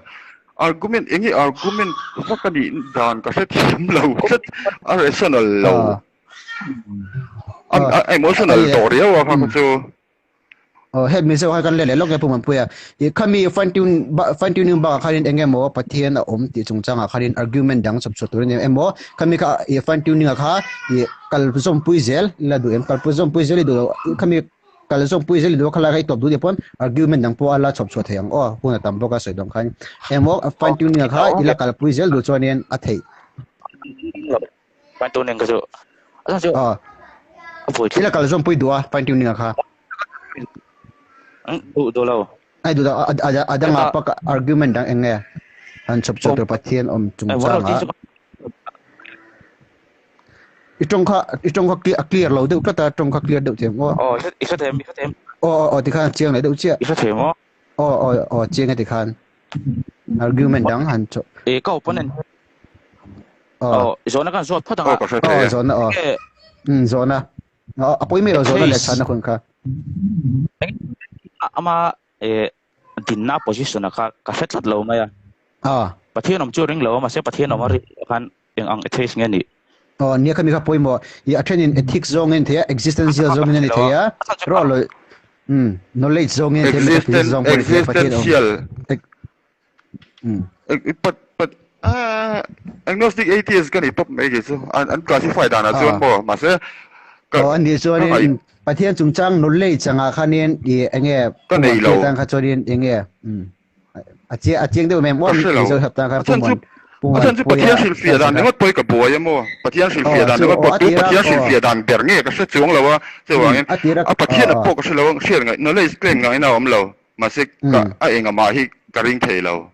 argument eng nge argument vak a nih dan ka hrethiam lo tlat a rational lo a emotional tawh riau a kha kha chu. Aw he Mizo kha kan let leh lawk e Pu Mampuia. I khami fine tune fine tuning bakah khanin eng emaw Pathian a awm tih chungchangah khanin argument dang chawp chhuah tur a ni emaw khami kha i fine tuning ah kha i kal zawmpui zel ila duh em kalpui zawmpui zel i duh loh khami kal zawmpui zel i duh a khalai kha i tawp duh nia pawn argument dang pawh a la chawp chhuah thei ang aw hun a tam bawk a sawi dawng khan emaw fine tuning ah kha ila kalpui zel duh chuanin a theih. Fine tuning kha chu a chu a ila kal zawmpui duh a fine tuning ah kha. Duh duh lo. Ai duh a danga pak argument dang eng nge han chawp chhuah tur Pathian awm chungchang ah. I tawng kha i tawng kha a clear lo deuh tlat a tawng kha clear deuh thiam aw. Aw i hre thiam i hre thiam. Aw aw aw tikhan chiang leh deuh chiah. I hre thiam aw. Aw aw aw chiang e tikhan. Argument dang han chawp. E ka opponent. Aw zawhna kan zawt phawt ang a. Aw ka hre thei e. Aw zawhna aw. Zawhna. A pawi mai lo zawhna leh chhanna hun kha. Ama dinna position a kha ka hre tlat lo mai a. Pathian awm chu ring lo a mahse Pathian awm a rin loh khan eng ang atheist nge nih. Oh, nia khami kha pawimawh. I a thenin ethics zawngin thei a, existential zawngin a ni thei a, ro lo knowledge zawngin a ni thei a, metaphysics zawng pawh a ni thei a, Pathian awm. Existential. Pat pat agnostic atheist ka ni tawp mai kei chu. An an classify danah chuan maw mahse ka Oh, ani chuanin Pathian chungchang knowledge anga khanin i enge ka nei lo. Tan kha chuanin enge a chiang a chiang deuh mem Ka hre lo. Mizo help tan kha A chhan chu a chhan chu Pathian hrilhfiah dan ringawt pawh hi ka buai a maw. Pathian hrilhfiah dan ringawt pawh tu Pathian hrilhfiah dan ber nge ka hre chuang lo a. Chuvangin a Pathian a pawh ka hre lo a, hriat ngaih knowledge claim ngaihna a awm lo. Mahse ka a engah hi ka ring thei lo.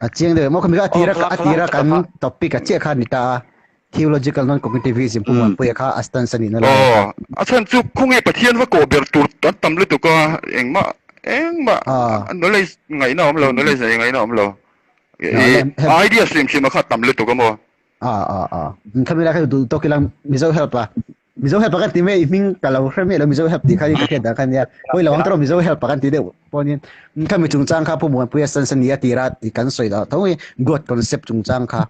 A chiang deuh maw khami kha a tira a tira kan topic a chiah kha ni ta a. Theological non-cognitivism pu Muanpuia kha a stance a nihna lai kha. A chhan chu khawnge Pathian va kawh ber tur an tam lutuk a, engmah engmah knowledge ngaihna awm lo, knowledge nei ngaihna awm lo. Idea hrim hrim a kha tam lutuk a maw? A a a. Khami lai kha duh tawk ila Mizo help a. Mizo help a kan ti mai i hming ka lo hre miah lo Mizo help tih kha ka hriat dan kha nia. Pawi lo ang tawh Mizo help a kan ti deuh pawhin khami chungchang kha Pu Muanpuia stance a ni a tira tih kan sawi dah tho hi God concept chungchang kha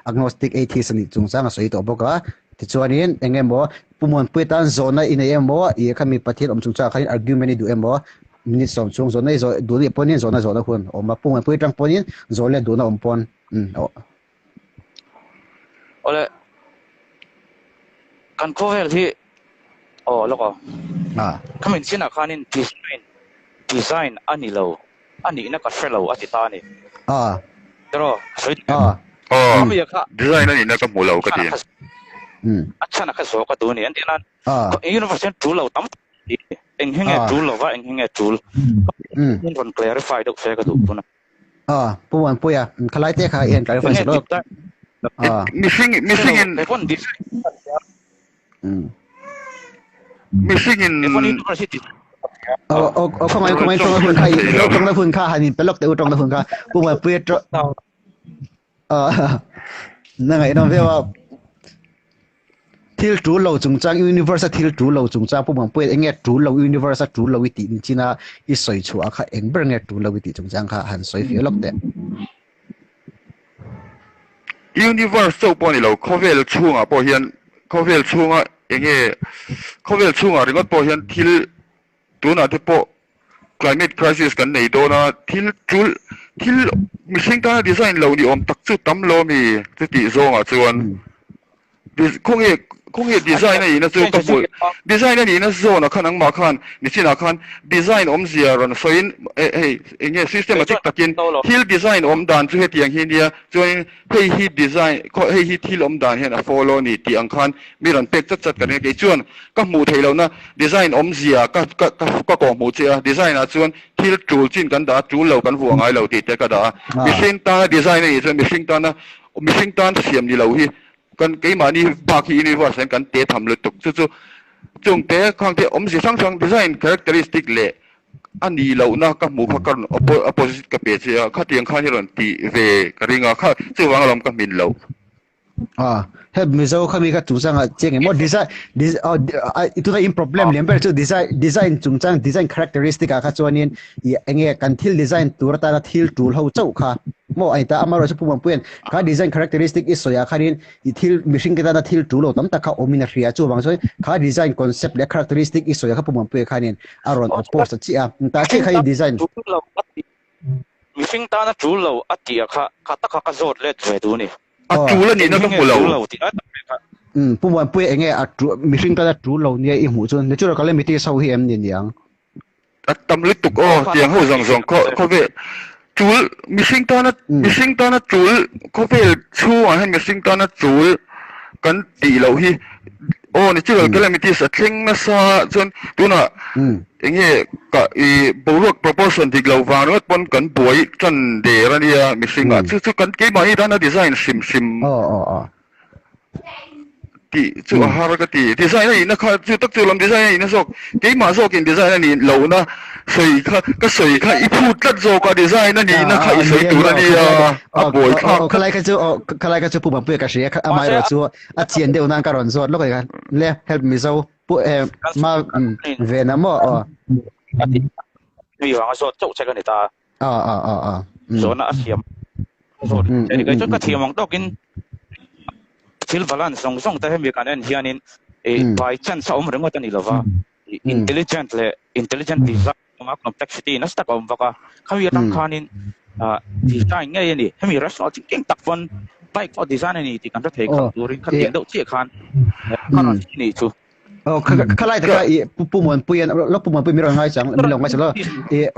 agnostic atheist a nih chungchang a sawi tawh bawk a. Tichuanin eng emaw Pu Muanpuia tan zawhna i nei emaw ih khami Pathian awm chungchangah khanin argument i duh emaw minute sawm chhung zawhna i zawh duh anih pawhin zawhna zawhna hun a awm a. Pu Muanpuia tang pawhin zawh leh duhna awm pawn aw. Awle kan khawvel hi aw lawk aw. Khami chinah khanin design design a ni lo a nihna ka hre lo a ti ta a ni. Tiraw sawi dik em? Aw design a nihna ka hmu lo ka ti. A chhan a kha zawk a duh a ni. Entirnan universe hian tul lo tam tak a ni. Eng hi nge tul lova eng hi nge tul. Rawn clarify deuh se ka duh tuna. Ah, Pu Muanpuia, khalai te kha i han clarify sak lawk. Ah. Mihring mihringin mihringin Oh, oh, oh, khawngaih khawngaih tawng na hun kha tawng na hun kha han in pe lawk teh u tawng na hun kha Pu Muanpuia to ah na ngaihnawm viau a. Thil tul lo chungchang universe a thil tul lo chungchang pu Mangpuia eng nge tul lo universe a tul lo i tih ni chin a i sawi chhuah kha eng ber nge tul lo i tih chungchang kha han sawi fiah lawk teh. Universe chauh pawh a ni lo, khawvel chhungah pawh hian khawvel chhunga eng nge khawvel chhungah ringawt pawh hian thil tunah te pawh climate crisis kan nei dawn a, thil tul thil mihring tana design lo ni awm tak chu tam lo ami chutih zawngah chuan khawnge khawnge design a nihna chu ka hmu design a nihna zawnah khan angmah khan nichinah khan design awmzia rawn sawiin hei eng nge systematic takin thil design awm dan chu hetiang hi nia chuanin hei hi design hei hi thil awm dan hian a follow a ni tih ang khan mi rawn pek chat chat ka ring a kei chuan ka hmuh theih lohna design awmzia ka ka ka kawh hmuh che a design ah chuan thil tul chin kan dah a tul lo kan vuah ngai lo tih te ka dah a mihring tana design a nih chuan mihring tana mihring tan siam ni lo hi kan keimahni bak hi universe hian kan te tham lutuk chu chu chung te khang te awmzia hrang hrang design characteristic leh A nih lohna ka hmuh kha ka rawn opposite ka pe che a, khatiang khan hi rawn tih ve ka ring a, kha chuvang alawm ka hmin loh. Ah, he Mizo kha mi kha chungchangah chiang emaw design i tuna in problem lian ber chu design design chungchang design characteristic ah kha chuanin i enge kan thil design tur atana thil tul ho chauh kha maw a ni ta amaherawhchu chu Pu Muanpuia'n kha design characteristic i sawi ah khanin I thil mihring te tana thil tul lo tam tak kha awmin a hria. Chuvang chuan kha design concept leh characteristic i sawi a kha Pu Muanpuia khanin a rawn oppose ta chiah a. Tah chiah kha i design. Mihring tana tul lo a tih a kha kha tak kha ka zawt let ve duh a ni. A tul a nihna ka hmu lo. Pu Muanpuia enge a mihring tana tul lo nia i hmuh chuan natural calamities ho hi em ni niang? A tam lutuk aw tiang ho zawng zawng khaw khawvel tul mihring tana mihring tana tul khawvel chhungah hian mihring tana tul kan tih loh hi aw natural calamities a thleng nasa chuan tunah eng nge ka ih boruak proportion dik loh vang ringawt pawn kan buai tan der a nia mihringah chu chu kan keimahni tana design hrim hrim. Tih chu a har ka ti. Design a nihna kha chu tak chu lam design a nihna zawk keimah zawkin design a nih lohna sawi kha ka sawi kha i phut tlat zawk a design a nihna kha i sawi tur a nia a buai thlak tlat. Khalai kha chu aw khalai kha chu Pu Bampuia ka hria amaherawh chu a chian deuh nan ka rawn zawt lawk a ni kha le help Mizo Pu eh ma ve na maw aw. Mi vanga zawt chauh che ka ni ta. A a a a. Zawhna a siam zawt che ni kei chuan ka thiam ang tawkin. Thil balance zawng zawng te hemi kan en hianin by chance a awm ringawt a ni lova, intelligent leh intelligent design a awm a, complexity nasa tak a awm bawk a. Khami atang khanin design ngei a ni. Hemi rational thinking tak pawn bike pawh design a ni tih kan hre thei khalh turin khatiang deuh chiah khan a rawn ti nih chu. Oh, khalai taka i pu Muanpuian lo pu Muanpui mi rawn ngai chang mi lo ngai chang lo i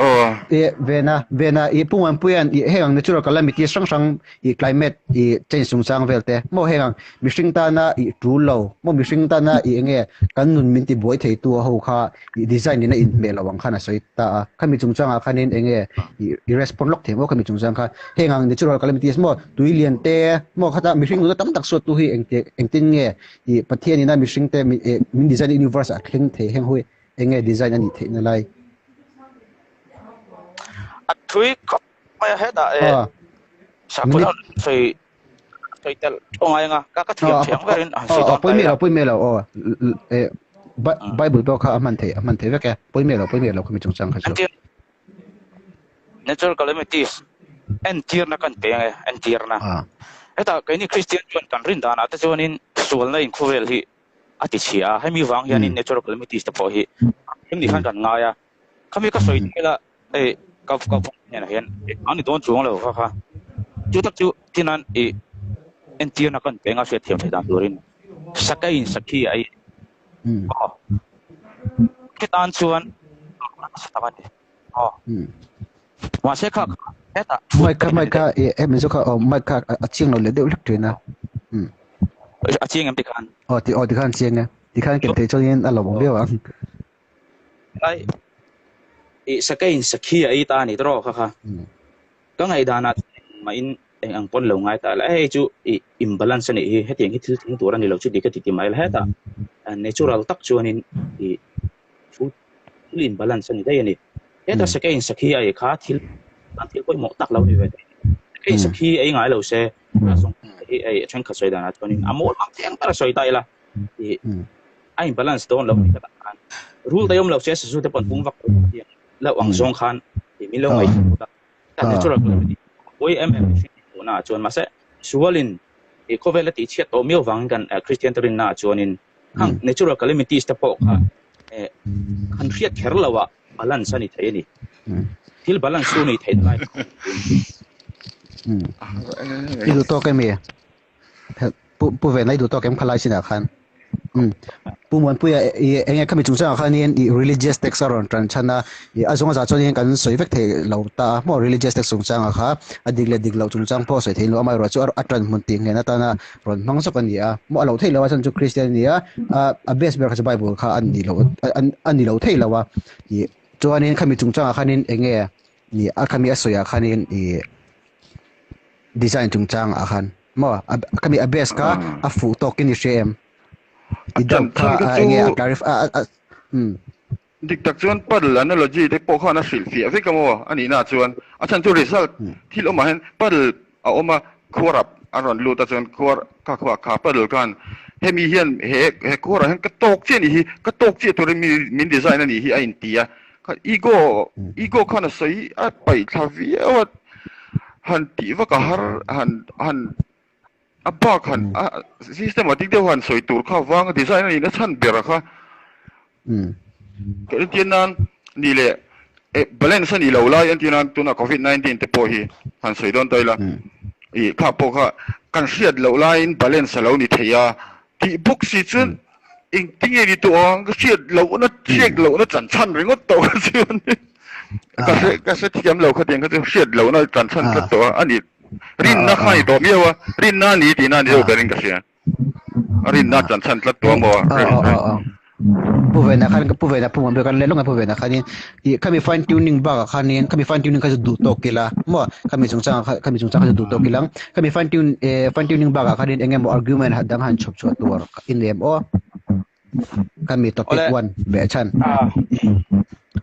i vena vena i pu Muanpuian i heng ang natural calamity hrang hrang i climate i change chungchang vel te maw heng ang mihring tana i tul lo maw mihring tana i enge kan nun min ti buai thei tu ho kha i design in a inhmeh lo ang khan a sawi ta a khami chungchangah khanin enge i i respond lawk thei maw khami chungchang kha heng ang natural calamities maw tui lian te maw khata mihring nuna tam tak suat tu hi engte engtin nge I Pathian ina mihring te min design universe ah thleng thei heng hui enge design a nih theih na lai. A thui khawp mai a hetah e sakhaw dang sawi sawi tel tawh ngai anga ka ka thiam thiam berin han sawi dawn ta ila. Pawimawh pawimawh lo aw e Bible pawh kha a hman theih a hman theih vek e pawimawh lo pawimawh lo khami chungchang kha chu. Natural calamities entirna kan pe ang e, entirna. Hetah keini Kristian chuan kan rin danah te chuanin sualna in khawvel hi a ti chhia a, hemi vang hianin natural calamities te pawh hi em ni khan kan ngai a. Khami ka sawi tel a, hei ka ka hnenah hian a ni dawn chuang lo kha kha. Chu tak chu tinan i entirna kan pe anga hriatthiam theih dan turin sakeiin sakhi a ei. Aw. Khitan chuan nasa tak a ni. Aw. Mahse kha hetah Mic kha mic kha e hemi chu kha aw mic kha a chiang lo leh deuh hlek thin a. A chiang em tikhan? Aw ti aw tikhan chiang e. Tikhan ken thei chuan a lawmawm viau ang. Ai i sakeiin sakhi a ei ta a ni tawh kha kha. Ka ngaihdanah mahin eng ang pawn lo ngai ta la hei chu i imbalance a nih hi hetiang hi thil thleng tur a ni lo chu ti ka ti ti mai la hetah natural tak chuanin i thil imbalance a ni daih a ni. Heta sakeiin sakhi a ei kha thil tan thil pawimawh tak lo ni ve thei. Sakeiin sakhi ei ngai lo se a zawng hi ei thenkhat sawi danah chuanin a mawl mang theng ber a sawi ta ila i a imbalance dawn lo ni ka tak khan rul daih awm lo se sazu te pawh an pung vak lo ang zawng khan min lo ngaihtuah a. Natural calamity pawi em em mihring hmuhna ah chuan mahse sualin i khawvel a tihchhiat tawh miau vangin kan Kristian te rinna ah chuanin khang natural calamities te pawh kha kan hriat kher lo ah balance a ni thei a ni. Thil balance chu nei theih lai. I duh tawk em i? Pu Vena i duh tawk em khalai chinah khan? Pu Muanpuia i enge khami chungchangah khanin i religious text a rawn tan chhan a, i a zawnga zah chuanin kan sawi vek thei lo ta a, maw religious text chungchangah kha a dik leh dik loh chungchang pawh sawi thei lo amaherawh chu a tan hmun tih nghen atana rawn hmang zawk a ni a, maw a lo theih lo a chhan chu Kristian a ni a, a base ber kha chu Bible kha a ni lo a ni lo thei lo a, i chuanin khami chungchangah khanin enge i a khami a sawiah khanin i design chungchang ah khan maw a khami a base kha a fuh tawk in i hria em i doubt kha a enge a clarify a a um Dik tak chuan puddle analogy te pawh khan a hrilh fiah vek a maw a nihna chuan a chhan chu result thil awmah hian puddle a awm a khuar ah a rawn lut a chuan khuar kha khuah kha puddle khan hemi hian he he khuar ah hian ka tawk chiah a nih hi ka tawk chiah turin min design a nih hi a inti a Kha ego ego khan a sawi a paih thla viau a, han tih vak a har han han a bak han a system ah dik deuh han sawi tur kha vang a design a nih na chhan ber a kha. Ka entir nan nih leh eh balance a nih loh lai entir nan tuna covid 19 te pawh hi han sawi dawn ta ila ih kha pawh kha kan hriat loh laiin balance a lo ni thei a tih bawk si chuan Engtinge ni tawh ang ka hriat lohna hriat lohna chan chhan ringawt tawh kha chuan ka hre ka hre thiam lo khatiang kha chu hriat lohna chan chhan tlat tawh a ani rinna kha ni tawh miau a rinna a ni tihna a ni deuh berin ka hria a rinna chan chhan tlat tawh a maw Pu Vena khan Pu Vena Pu Muanpuia khan leh lawng a Pu Vena khanin ih khami fine tuning bakah khanin khami fine tuning kha chu duh tawk ila maw khami chungchangah kha khami chungchang kha chu duh tawk ila khami fine tune eh fine tuning bakah khanin eng emaw argument dang han chhawp chhuah tur i nem aw khami topic one beh chhan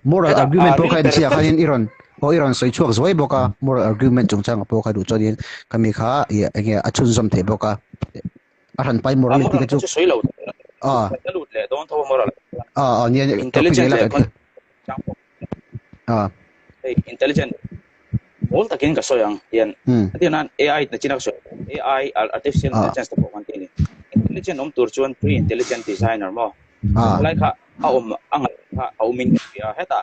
moral argument pawh kha en chiah khanin i rawn aw i rawn sawi chhuak zuai bawk a moral argument chungchangah pawh kha duh chuanin khami kha ih eng nge a chhunzawm theih bawk a. A hran pai morality ka chu. Sawi lo. Ah. Ka lut leh dawn tho moral. Ah ah nia intelligent leh ah. Hey intelligent mawl takin ka sawi ang hian. Hetiang nan AI na chin a ka sawi. AI artificial intelligence te pawh kan ti a ni. Intelligent awm tur chuan pre-intelligent designer maw? Helai kha a awm a ngaih kha a awmin ka hria a. Hetah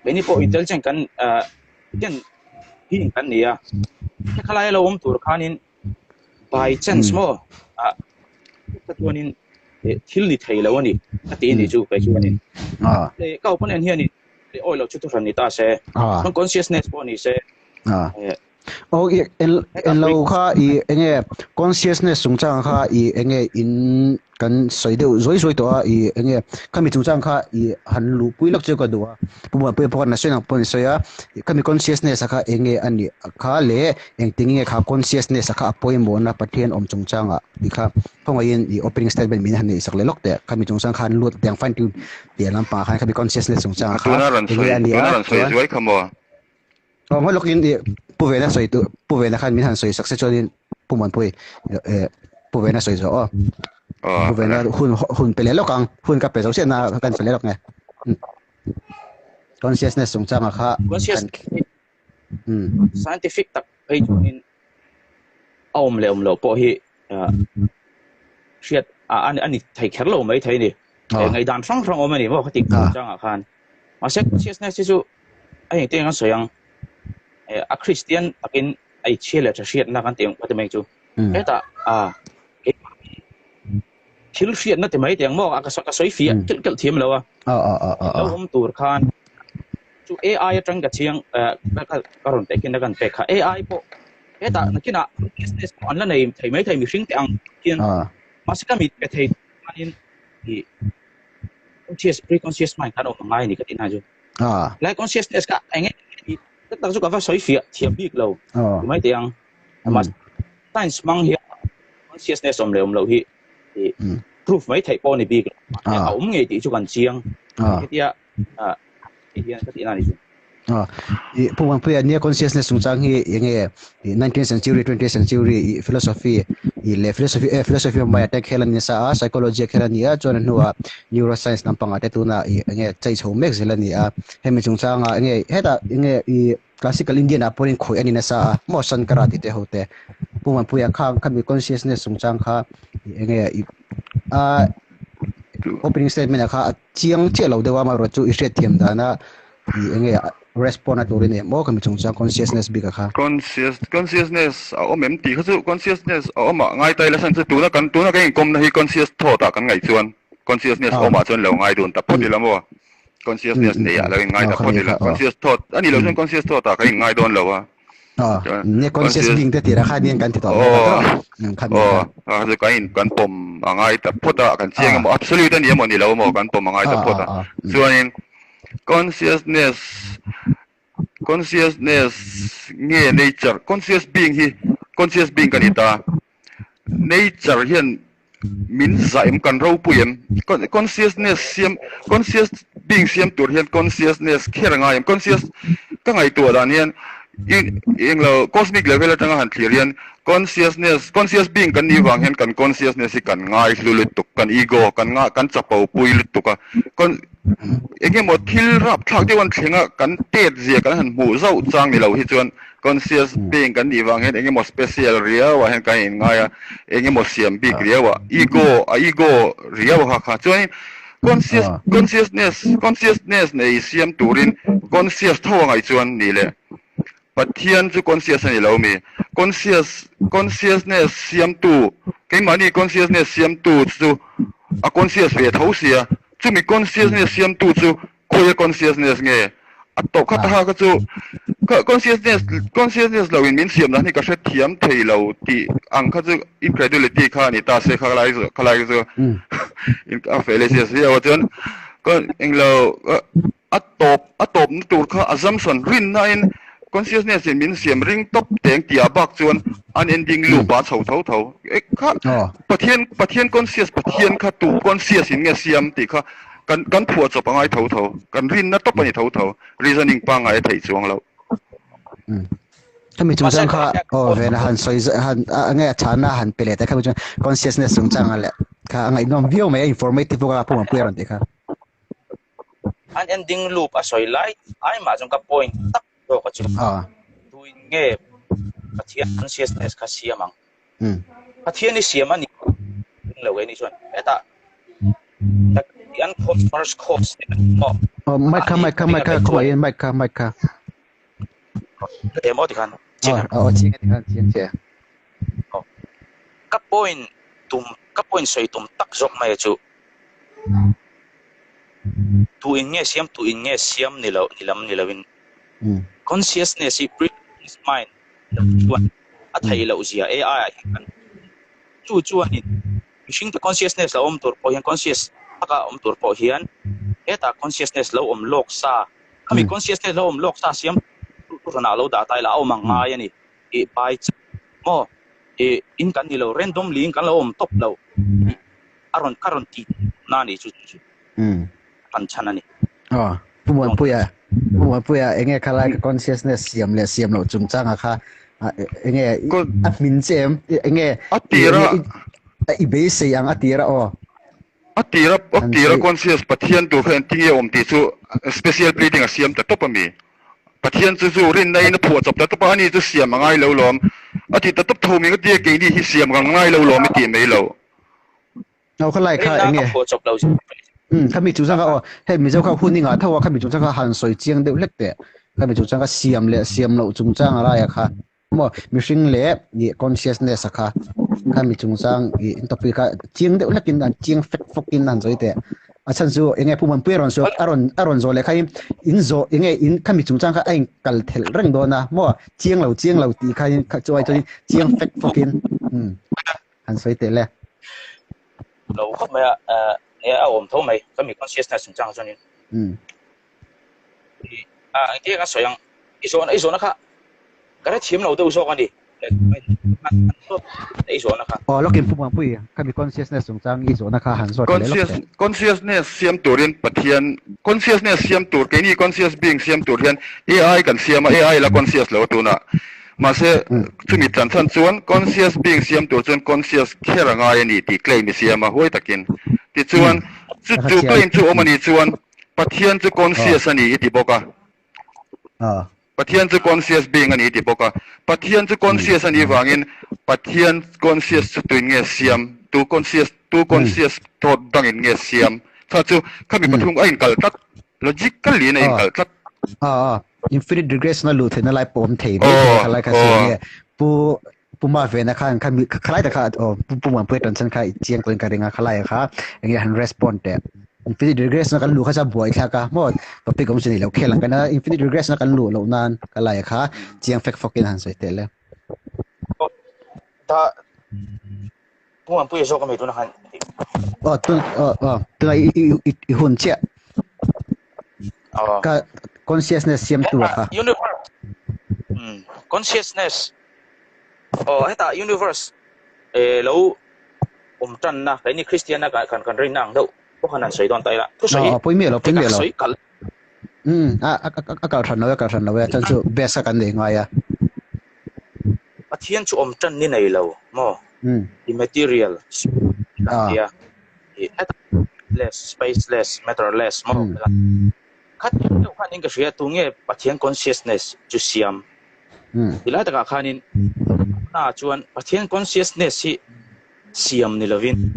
keini pawh intelligent kan intelligent being kan ni a. Hekhalai a lo awm tur khanin by chance maw ka chuanin thil ni thei lo a ni a ti ni chu kei chuanin. Ka opponent hianin awi lo chu thuhran ni ta se. Consciousness pawh ni se. Oh, i en en lo kha i enge consciousness chungchang kha i enge in kan sawi deuh zuai zuai tawh a i enge khami chungchang kha i han luhpui lawk chu ka duh a pu Muanpuia pawh khan a sawi ang pawh a sawi a khami consciousness a kha enge a nih kha leh engtin nge kha consciousness a kha a pawimawhna Pathian awm chungchangah tih kha khawngaihin i opening statement min han neih sak leh lawk teh khami chungchang khan lut tiang fine tune tih lampangah khan khami consciousness chungchangah kha Tuna rawn enge sawi a nih tuna a rawn sawi chuan zuai kha maw? Aw hma lawkin i Pu Vena sawi tu Pu Vena khan min han sawi sak se chuanin Pu Muanpui eh Pu Vena sawi zawh aw. Aw Pu Vena hun hun pe leh lawk ang hun ka pe zo chiah na kan pe leh lawk nge. Consciousness chungchanga kha Conscious scientific tak phei chuanin a awm leh awm loh pawh hi hriat a ni thei kher lo mai thei a ni. Ngaihdan hrang hrang awm a ni maw khati chungchangah khan. Mahse consciousness hi chu a engtin an sawi ang a Christian takin a i chhia leh tha hriatna kan tih ang ti mai chu. Hetah a thil hriatna ti mai teh ang maw ka sawi fiah kilh kilh thiam lo a. Lo awm tur khan chu AI atang ka chiang ka rawn pek in a kan pek kha AI pawh hetah nakinah business pawh an la nei thei mai thei mihring te ang hian mahse ka mit pe thei chuanin ih conscious pre-conscious mind khan awm a ngai a ni ka tih na chu. Lai consciousness kha eng nge tak tak chu ka va sawi fiah thiam bik lo ti mai teh ang. Mahse science hmang hian consciousness awm leh awm loh hi ih proof mai theih pawh a ni bik lo. A awm ngei tih chu kan chiang. Hetia ti hian ka tihna a ni chu. I Pu Muanpuia nia consciousness chungchang hi enge i 19th century 20th century i philosophy i leh philosophy eh philosophy of mind te khel a ni nasa a psychology a khel a ni a chuan a hnuah neuroscience lampangah te tunah i enge chei chho mek zel a ni a hemi chungchangah enge hetah enge i classical Indian ah pawhin khawih a ni nasa a maw Sankara tih te ho te Pu Muanpuia kha khami consciousness chungchang kha i enge i a opening statement ah kha a chiang chiah lo deuh a amaherawh chu i hriatthiam dana i enge respond a turin em aw khami chungchang consciousness bik a kha. Conscious consciousness a awm em tih kha chu consciousness a awm ah ngai ta ila chhan chu tuna kan tuna kan inkawmna hi conscious thought ah kan ngaih chuan consciousness awm ah chuan lo ngai dun ta phawt ila maw consciousness nei ah lo in ngai ta phawt ila conscious thought a nih loh chuan conscious thought ah kan in ngai dawn lo a. Nge conscious being te tira kha nian kan ti tawh mai ta tawh. Aw aw chu kan in kan pawm a ngai ta phawt a kan chiang emaw absolute a ni emaw ni lo emaw kan pawm a ngai ta phawt a chuanin consciousness consciousness nge nature conscious being hi conscious being ka ni ta nature hian min zah em kan ropui em consciousness siam conscious being siam tur hian consciousness kher a ngai em conscious ka ngaihtuah dan hian englo cosmic level atanga han thlir hian consciousness conscious being kan nih vang hian kan consciousness hi kan ngai hlu lutuk kan ego kan nga kan chapo pui lutuk a engemaw thil rapthlak deuh an thleng a kan tet zia kan han hmuh zauh chang ni lo hi chuan Conscious being kan nih vang hian engemaw special riau ah hian kan inngai a, engemaw siam bik riau ah, ego a ego riau a kha kha. Chuanin conscious consciousness consciousness nei siam turin conscious tho a ngaih chuan nih leh Pathian chu conscious a ni lo mi? Conscious consciousness siamtu keimahni consciousness siamtu chu a conscious ve tho sia, chumi consciousness siamtu chu Khawi a consciousness nge? A tawh kha ta kha chu consciousness consciousness lo in min siam dan hi ka hre thiam thei lo tih ang kha chu incredulity kha a ni ta se kha lai kha lai chu a fallacious viau a chuan englo a tawp a tawp na tur kha assumption rinna in consciousness in min siam ring tawp teng tih ah bak chuan unending loop ah a chho tho tho kha Pathian Pathian conscious Pathian kha tu conscious in nge siam tih kha Kan kan phuah chawp a ngai tho tho. Kan rinna tawp a ni tho tho. Reasoning pangngai a theih chuang loh. Khami chungchang kha aw vena han sawi han nge a chhana han pe leh ta khami chuan consciousness chungchang a leh kha a ngaihnawm viau mai a informative bawk a pu Mapuia rawn tih kha. An ending loop a sawi lai ai mah chuan ka point tak zawk a chu. Tuin nge Pathian consciousness kha siam ang? Pathian i siam a ni. lo keini chuan hetah the uncaused first cause te kan maw Oh, mic kha mic kha mic kha khaw in mic kha mic kha. Ka te maw tikhan chiang oh chiang tikhan chiang che. Ka point tum ka point sawi tum tak zawk mai chu tu in nge siam tu in nge siam ni lo ni lam ni lo in consciousness hi pre mind lo chuan a theih loh zia AI ah hian kan chu chuanin mihring te consciousness lo awm tur pawh hian conscious taka awm tur pawh hian hetah consciousness lo awm lawk sa khami consciousness lo awm lawk sa siam thuhranah lo dah ta ila a awm ang ngai a ni i by maw i in kan ni lo randomly in kan lo awm tawp lo a rawn ka rawn tih na a ni chu chu kan chhan a ni. Aw, Pu Muanpuia, Pu Muanpuia enge khalai ka consciousness siam leh siam loh chungchanga kha enge a hmin che em? Enge a tira i beisei ang a tira aw. A tira a tira conscious Pathian tur kha engtin nge awm tih chu special pleading a siam ta tawp a mi. Pathian chu chu rinna in a phuah chawp ta tawp a, ani chu siam a ngai lo lawm. A ti ta tawp tho mi ka tia keini hi siam ka ngai lo lawm i tih mai lo. Aw kha lai kha enge? Um kha mi chungchang kha aw hei Mizo kha hun i ngah tho a kha mi chungchang kha han sawi chiang deuh hlek teh. Kha mi chungchang kha siam leh siam loh chungchang a laia kha maw mihring leh ih consciousness a kha kha mi chungchang ih topic kha chiang deuh hlekin an chiang fek fawk in han sawi teh. A chhan chu enge Pu Muanpuia rawn sawi a rawn a rawn zawh leh kha in in zawh enge in kha mi chungchang kha a in kal thelh reng dawn a maw chiang lo chiang lo tih kha in kha chu ai chuan chiang fek fawk in um han sawi teh le. Lo khawp mai a, eh a awm tho mai ka mi consciousness chungchang ah chuanin. Um. A engtin nge ka sawi ang, i zawhna i zawhna kha ka hrethiam lo deuh zawk a ni. I zawhna kha. Aw lawkin Pu Muanpui ka mi consciousness chungchang i zawhna kha han zawt leh lawk teh. Consciousness siam turin Pathian consciousness siam tur keini conscious being siam tur hian AI kan siam a, AI la conscious lo a tunah. Mahse, chumi tlan chhan chuan conscious being siam tur chuan conscious kher a ngai a ni tih claim i siam a, huai takin. Tichuan, chu chu claim chu awm a nih chuan Pathian chu conscious a ni i ti bawk a. Pathian chu conscious being a ni i ti bawk a. Pathian chu conscious a nih vangin Pathian conscious chu tuin nge siam? Tu conscious tu conscious thought dangin nge siam? Kha chu khami pathum a inkal tlat, logically in a inkal tlat. Infinite regress na luh theihna lai pawh awm thei mai thei a khalai kha si nge Pu Pu Mavena khan kha mi khalai ta kha aw Pu Pu Muanpuia tan chhan kha i chiang tawhin ka ring a khalai kha enge han respond teh Infinite regress na kan luh kha chuan buai thlak a maw topic awm chu nei lo khel ang kan a infinite regress na kan luh loh nan khalai kha chiang fek fawk in han sawi teh le. Ta Pu Muanpuia zawk a mi tuna khan Aw tun aw aw tuna i i i i hun chiah Aw. Ka consciousness siam tu a kha. Universe consciousness aw heta universe eh lo awm tanna keini Christian a kan kan rinna ang deuh pawh khan han sawi dawn ta ila thusawi Aw pawi miah lo pawi miah lo. Sawi kal Um a a a kal hran lo e a kal hran lo e chuan chu best a kan nei ngai a. Pathian chu awm tan ni nei lo maw? Immaterial tia less spaceless matterless maw? Khat deuh khan in ka hria tu nge Pathian consciousness chu siam tilai takah khanin na chuan Pathian consciousness hi siam ni lovin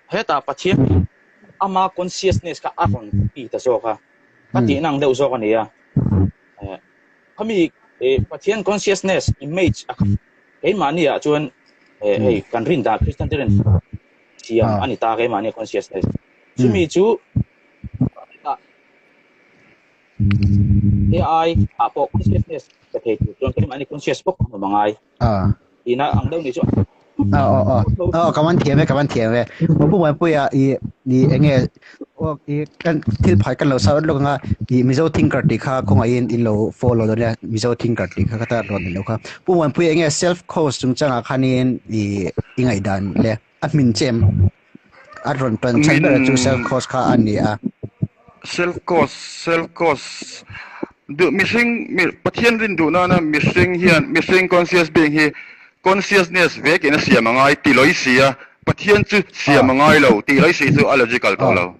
hetah Pathian ama consciousness kha a rawn ti ta zawk a ka tihna ang deuh zawk a ni a. Khami Pathian consciousness image a kha keimahni ah chuan hei kan rin dan Christian te rin siam a ni ta keimahni consciousness. Chumi chu AI ah pawh consciousness pe thei tur chuan keimahni conscious bawk an awm a ngai. Tina ang deuh ni chu. Aw aw aw aw ka man thiam e ka man thiam e. Pu Muanpuia i i enge aw i kan thil phai kan lo sa lawk anga i Mizo thinker tih kha khawngaihin in lo follow dawn nia Mizo thinker tih kha ka tar rawn ni lo kha. Pu Muanpuia enge self cause chungchangah khanin i i ngaihdan le a hmin che em? A rawn tan chhan ber chu self cause kha a ni a. Self cause self cause duh mihring mi Pathian rin duh nana mihring hian mihring conscious being hi consciousness vekin a siam a ngai ti lawih si a, Pathian chu siam a ngai lo tih lawih si chu a logical tawh lo.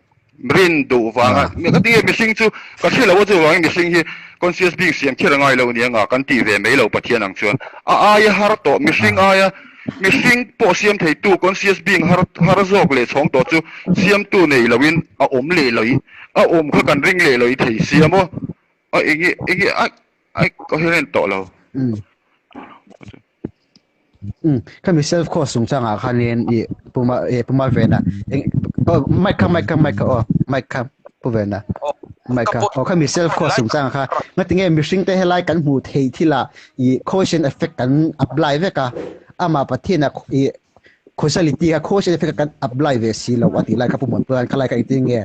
Rin duh vanga ka tinge mihring chu ka hre lo a chuvangin mihring hi conscious being siam kher a ngai lo nia nga kan tih ve mai lo Pathian ang chuan a aia har tawh mihring aia. Mihring pawh siam theitu conscious being har har zawk leh chhawng tawh chu siamtu nei loin a awm leh lo i a awm kha kan ring leh lo i thei sia maw? A enge enge a a coherent tawh lo. Um khami self cause chungchangah khanin i puma e puma vena eng oh mic kha mic kha mic kha aw mic kha pu vena mic kha aw khami self cause chungchangah kha ngatinge mihring te helai kan hmuh theih thila i cause and effect kan apply vek a amah Pathian a i causality kha cause and effect kan apply ve si lo a tih lai kha pu Muanpuia khan khalai kha engtin nge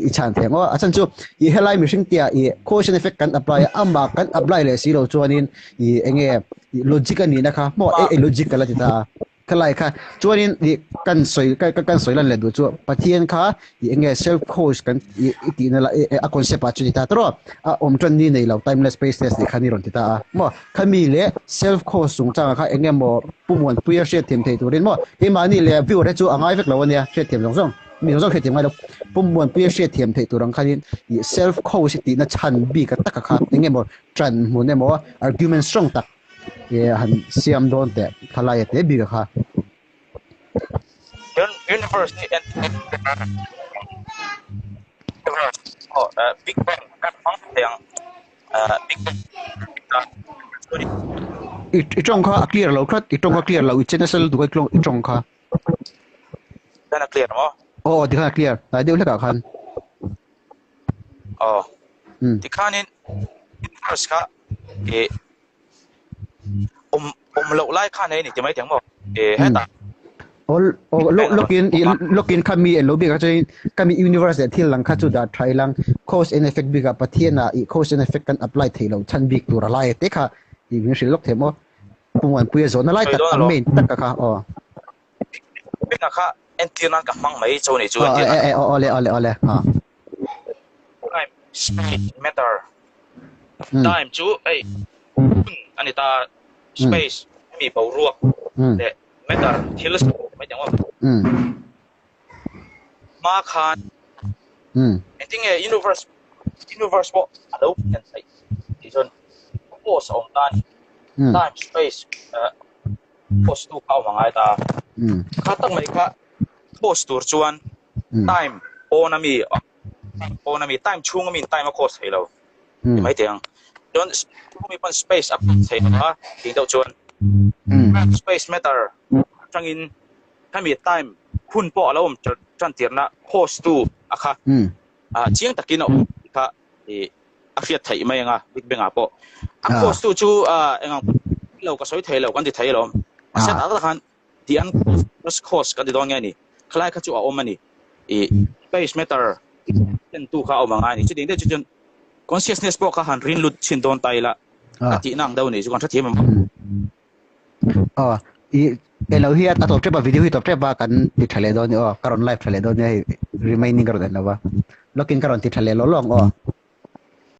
i chhan thei ang aw a chhan chu i helai mihring tia i cause and effect kan apply a amah kan apply leh si lo chuanin i enge logic a nihna kha maw e logic ka la ti ta a khalai kha chuanin i kan sawi ka kan sawi lan leh duh chu Pathian kha i enge self cause kan i i tihna la a concept ah chu ti ta tawh a awm tan ni nei lo timeless spaceless tih kha ni rawn ti ta a maw khami leh self cause chungchangah kha enge maw Pu Muanpuia hriatthiam thei turin maw keimahni leh viewer te chu a ngai vek lo ania hriatthiam zawng zawng mi zawng zawng hriatthiam ngai lo Pu Muanpuia hriatthiam theih tur ang khanin i self cause tihna chhan bik a taka kha enge maw ṭan hmun emaw argument strong tak e han siam dawn teh thalai a te bik a kha. Universe hi en Universe oh Big Bang kan hmang thei ang Big Bang I i tawng kha a clear lo tlat i tawng kha clear lo i chen nasa lutuk a i tawng kha. Khan a clear maw? Aw aw tikhan a clear hnai deuh hlekah khan. Aw tikhanin universe kha e awm awm loh lai khan hei ni ti mai thei ang maw? E hetah Aw aw lokin i lokin kha mi en lo bik ah chuan kha mi universe leh thil lang kha chu dah tha ilang cause and effect bikah Pathian ah i cause and effect kan apply thei lo chhan bik tur a lai te kha i min hrilh lawk thei maw? Pu Muanpuia zawhna lai tak a main tak a kha aw. Bena kha entir nan ka hmang mai cho ni chu entir nan. Aw awle awle awle ha. Time space matter. Time chu ei hun ani ta space hemi boruak leh matter thil mai teng aw. Hma khan engtinge universe universe pawh a lo pian theih tih chuan force a awm ta a ni. Time space force tu kha a awm a ngai ta a. Kha tak mai kha force tur chuan time pawn ami pawn ami time chhung ami time a cause thei lo ti mai thei ang. Chuan chhung ami pawn space a cause thei lo a tih deuh chuan space matter atangin hemi time hun pawh a lo awm tan tirna cause tu a kha chiang takin a awm tih kha ih a hriat theih mai ang a Big Bang ah pawh. A cause tu chu engang lo ka sawi thei lo kan ti thei alawm. Mahse tak tak khan the uncause cause kan ti dawn nge ni khalai kha chu a awm a ni. Ih space matter ten tu kha a awm ang a ni. Chutiang deuh chu chuan consciousness pawh kha han rin lut chhin dawn ta ila ka tihna ang deuh a ni chu kan hrethiam em? Aw i elo hi a tawp tep a video hi tawp tep a kan ti tha leh dawn ni aw ka rawn live tha leh dawn nia hei remaining ka rawn en lo va login ka rawn ti tha leh lawh lawh ang aw.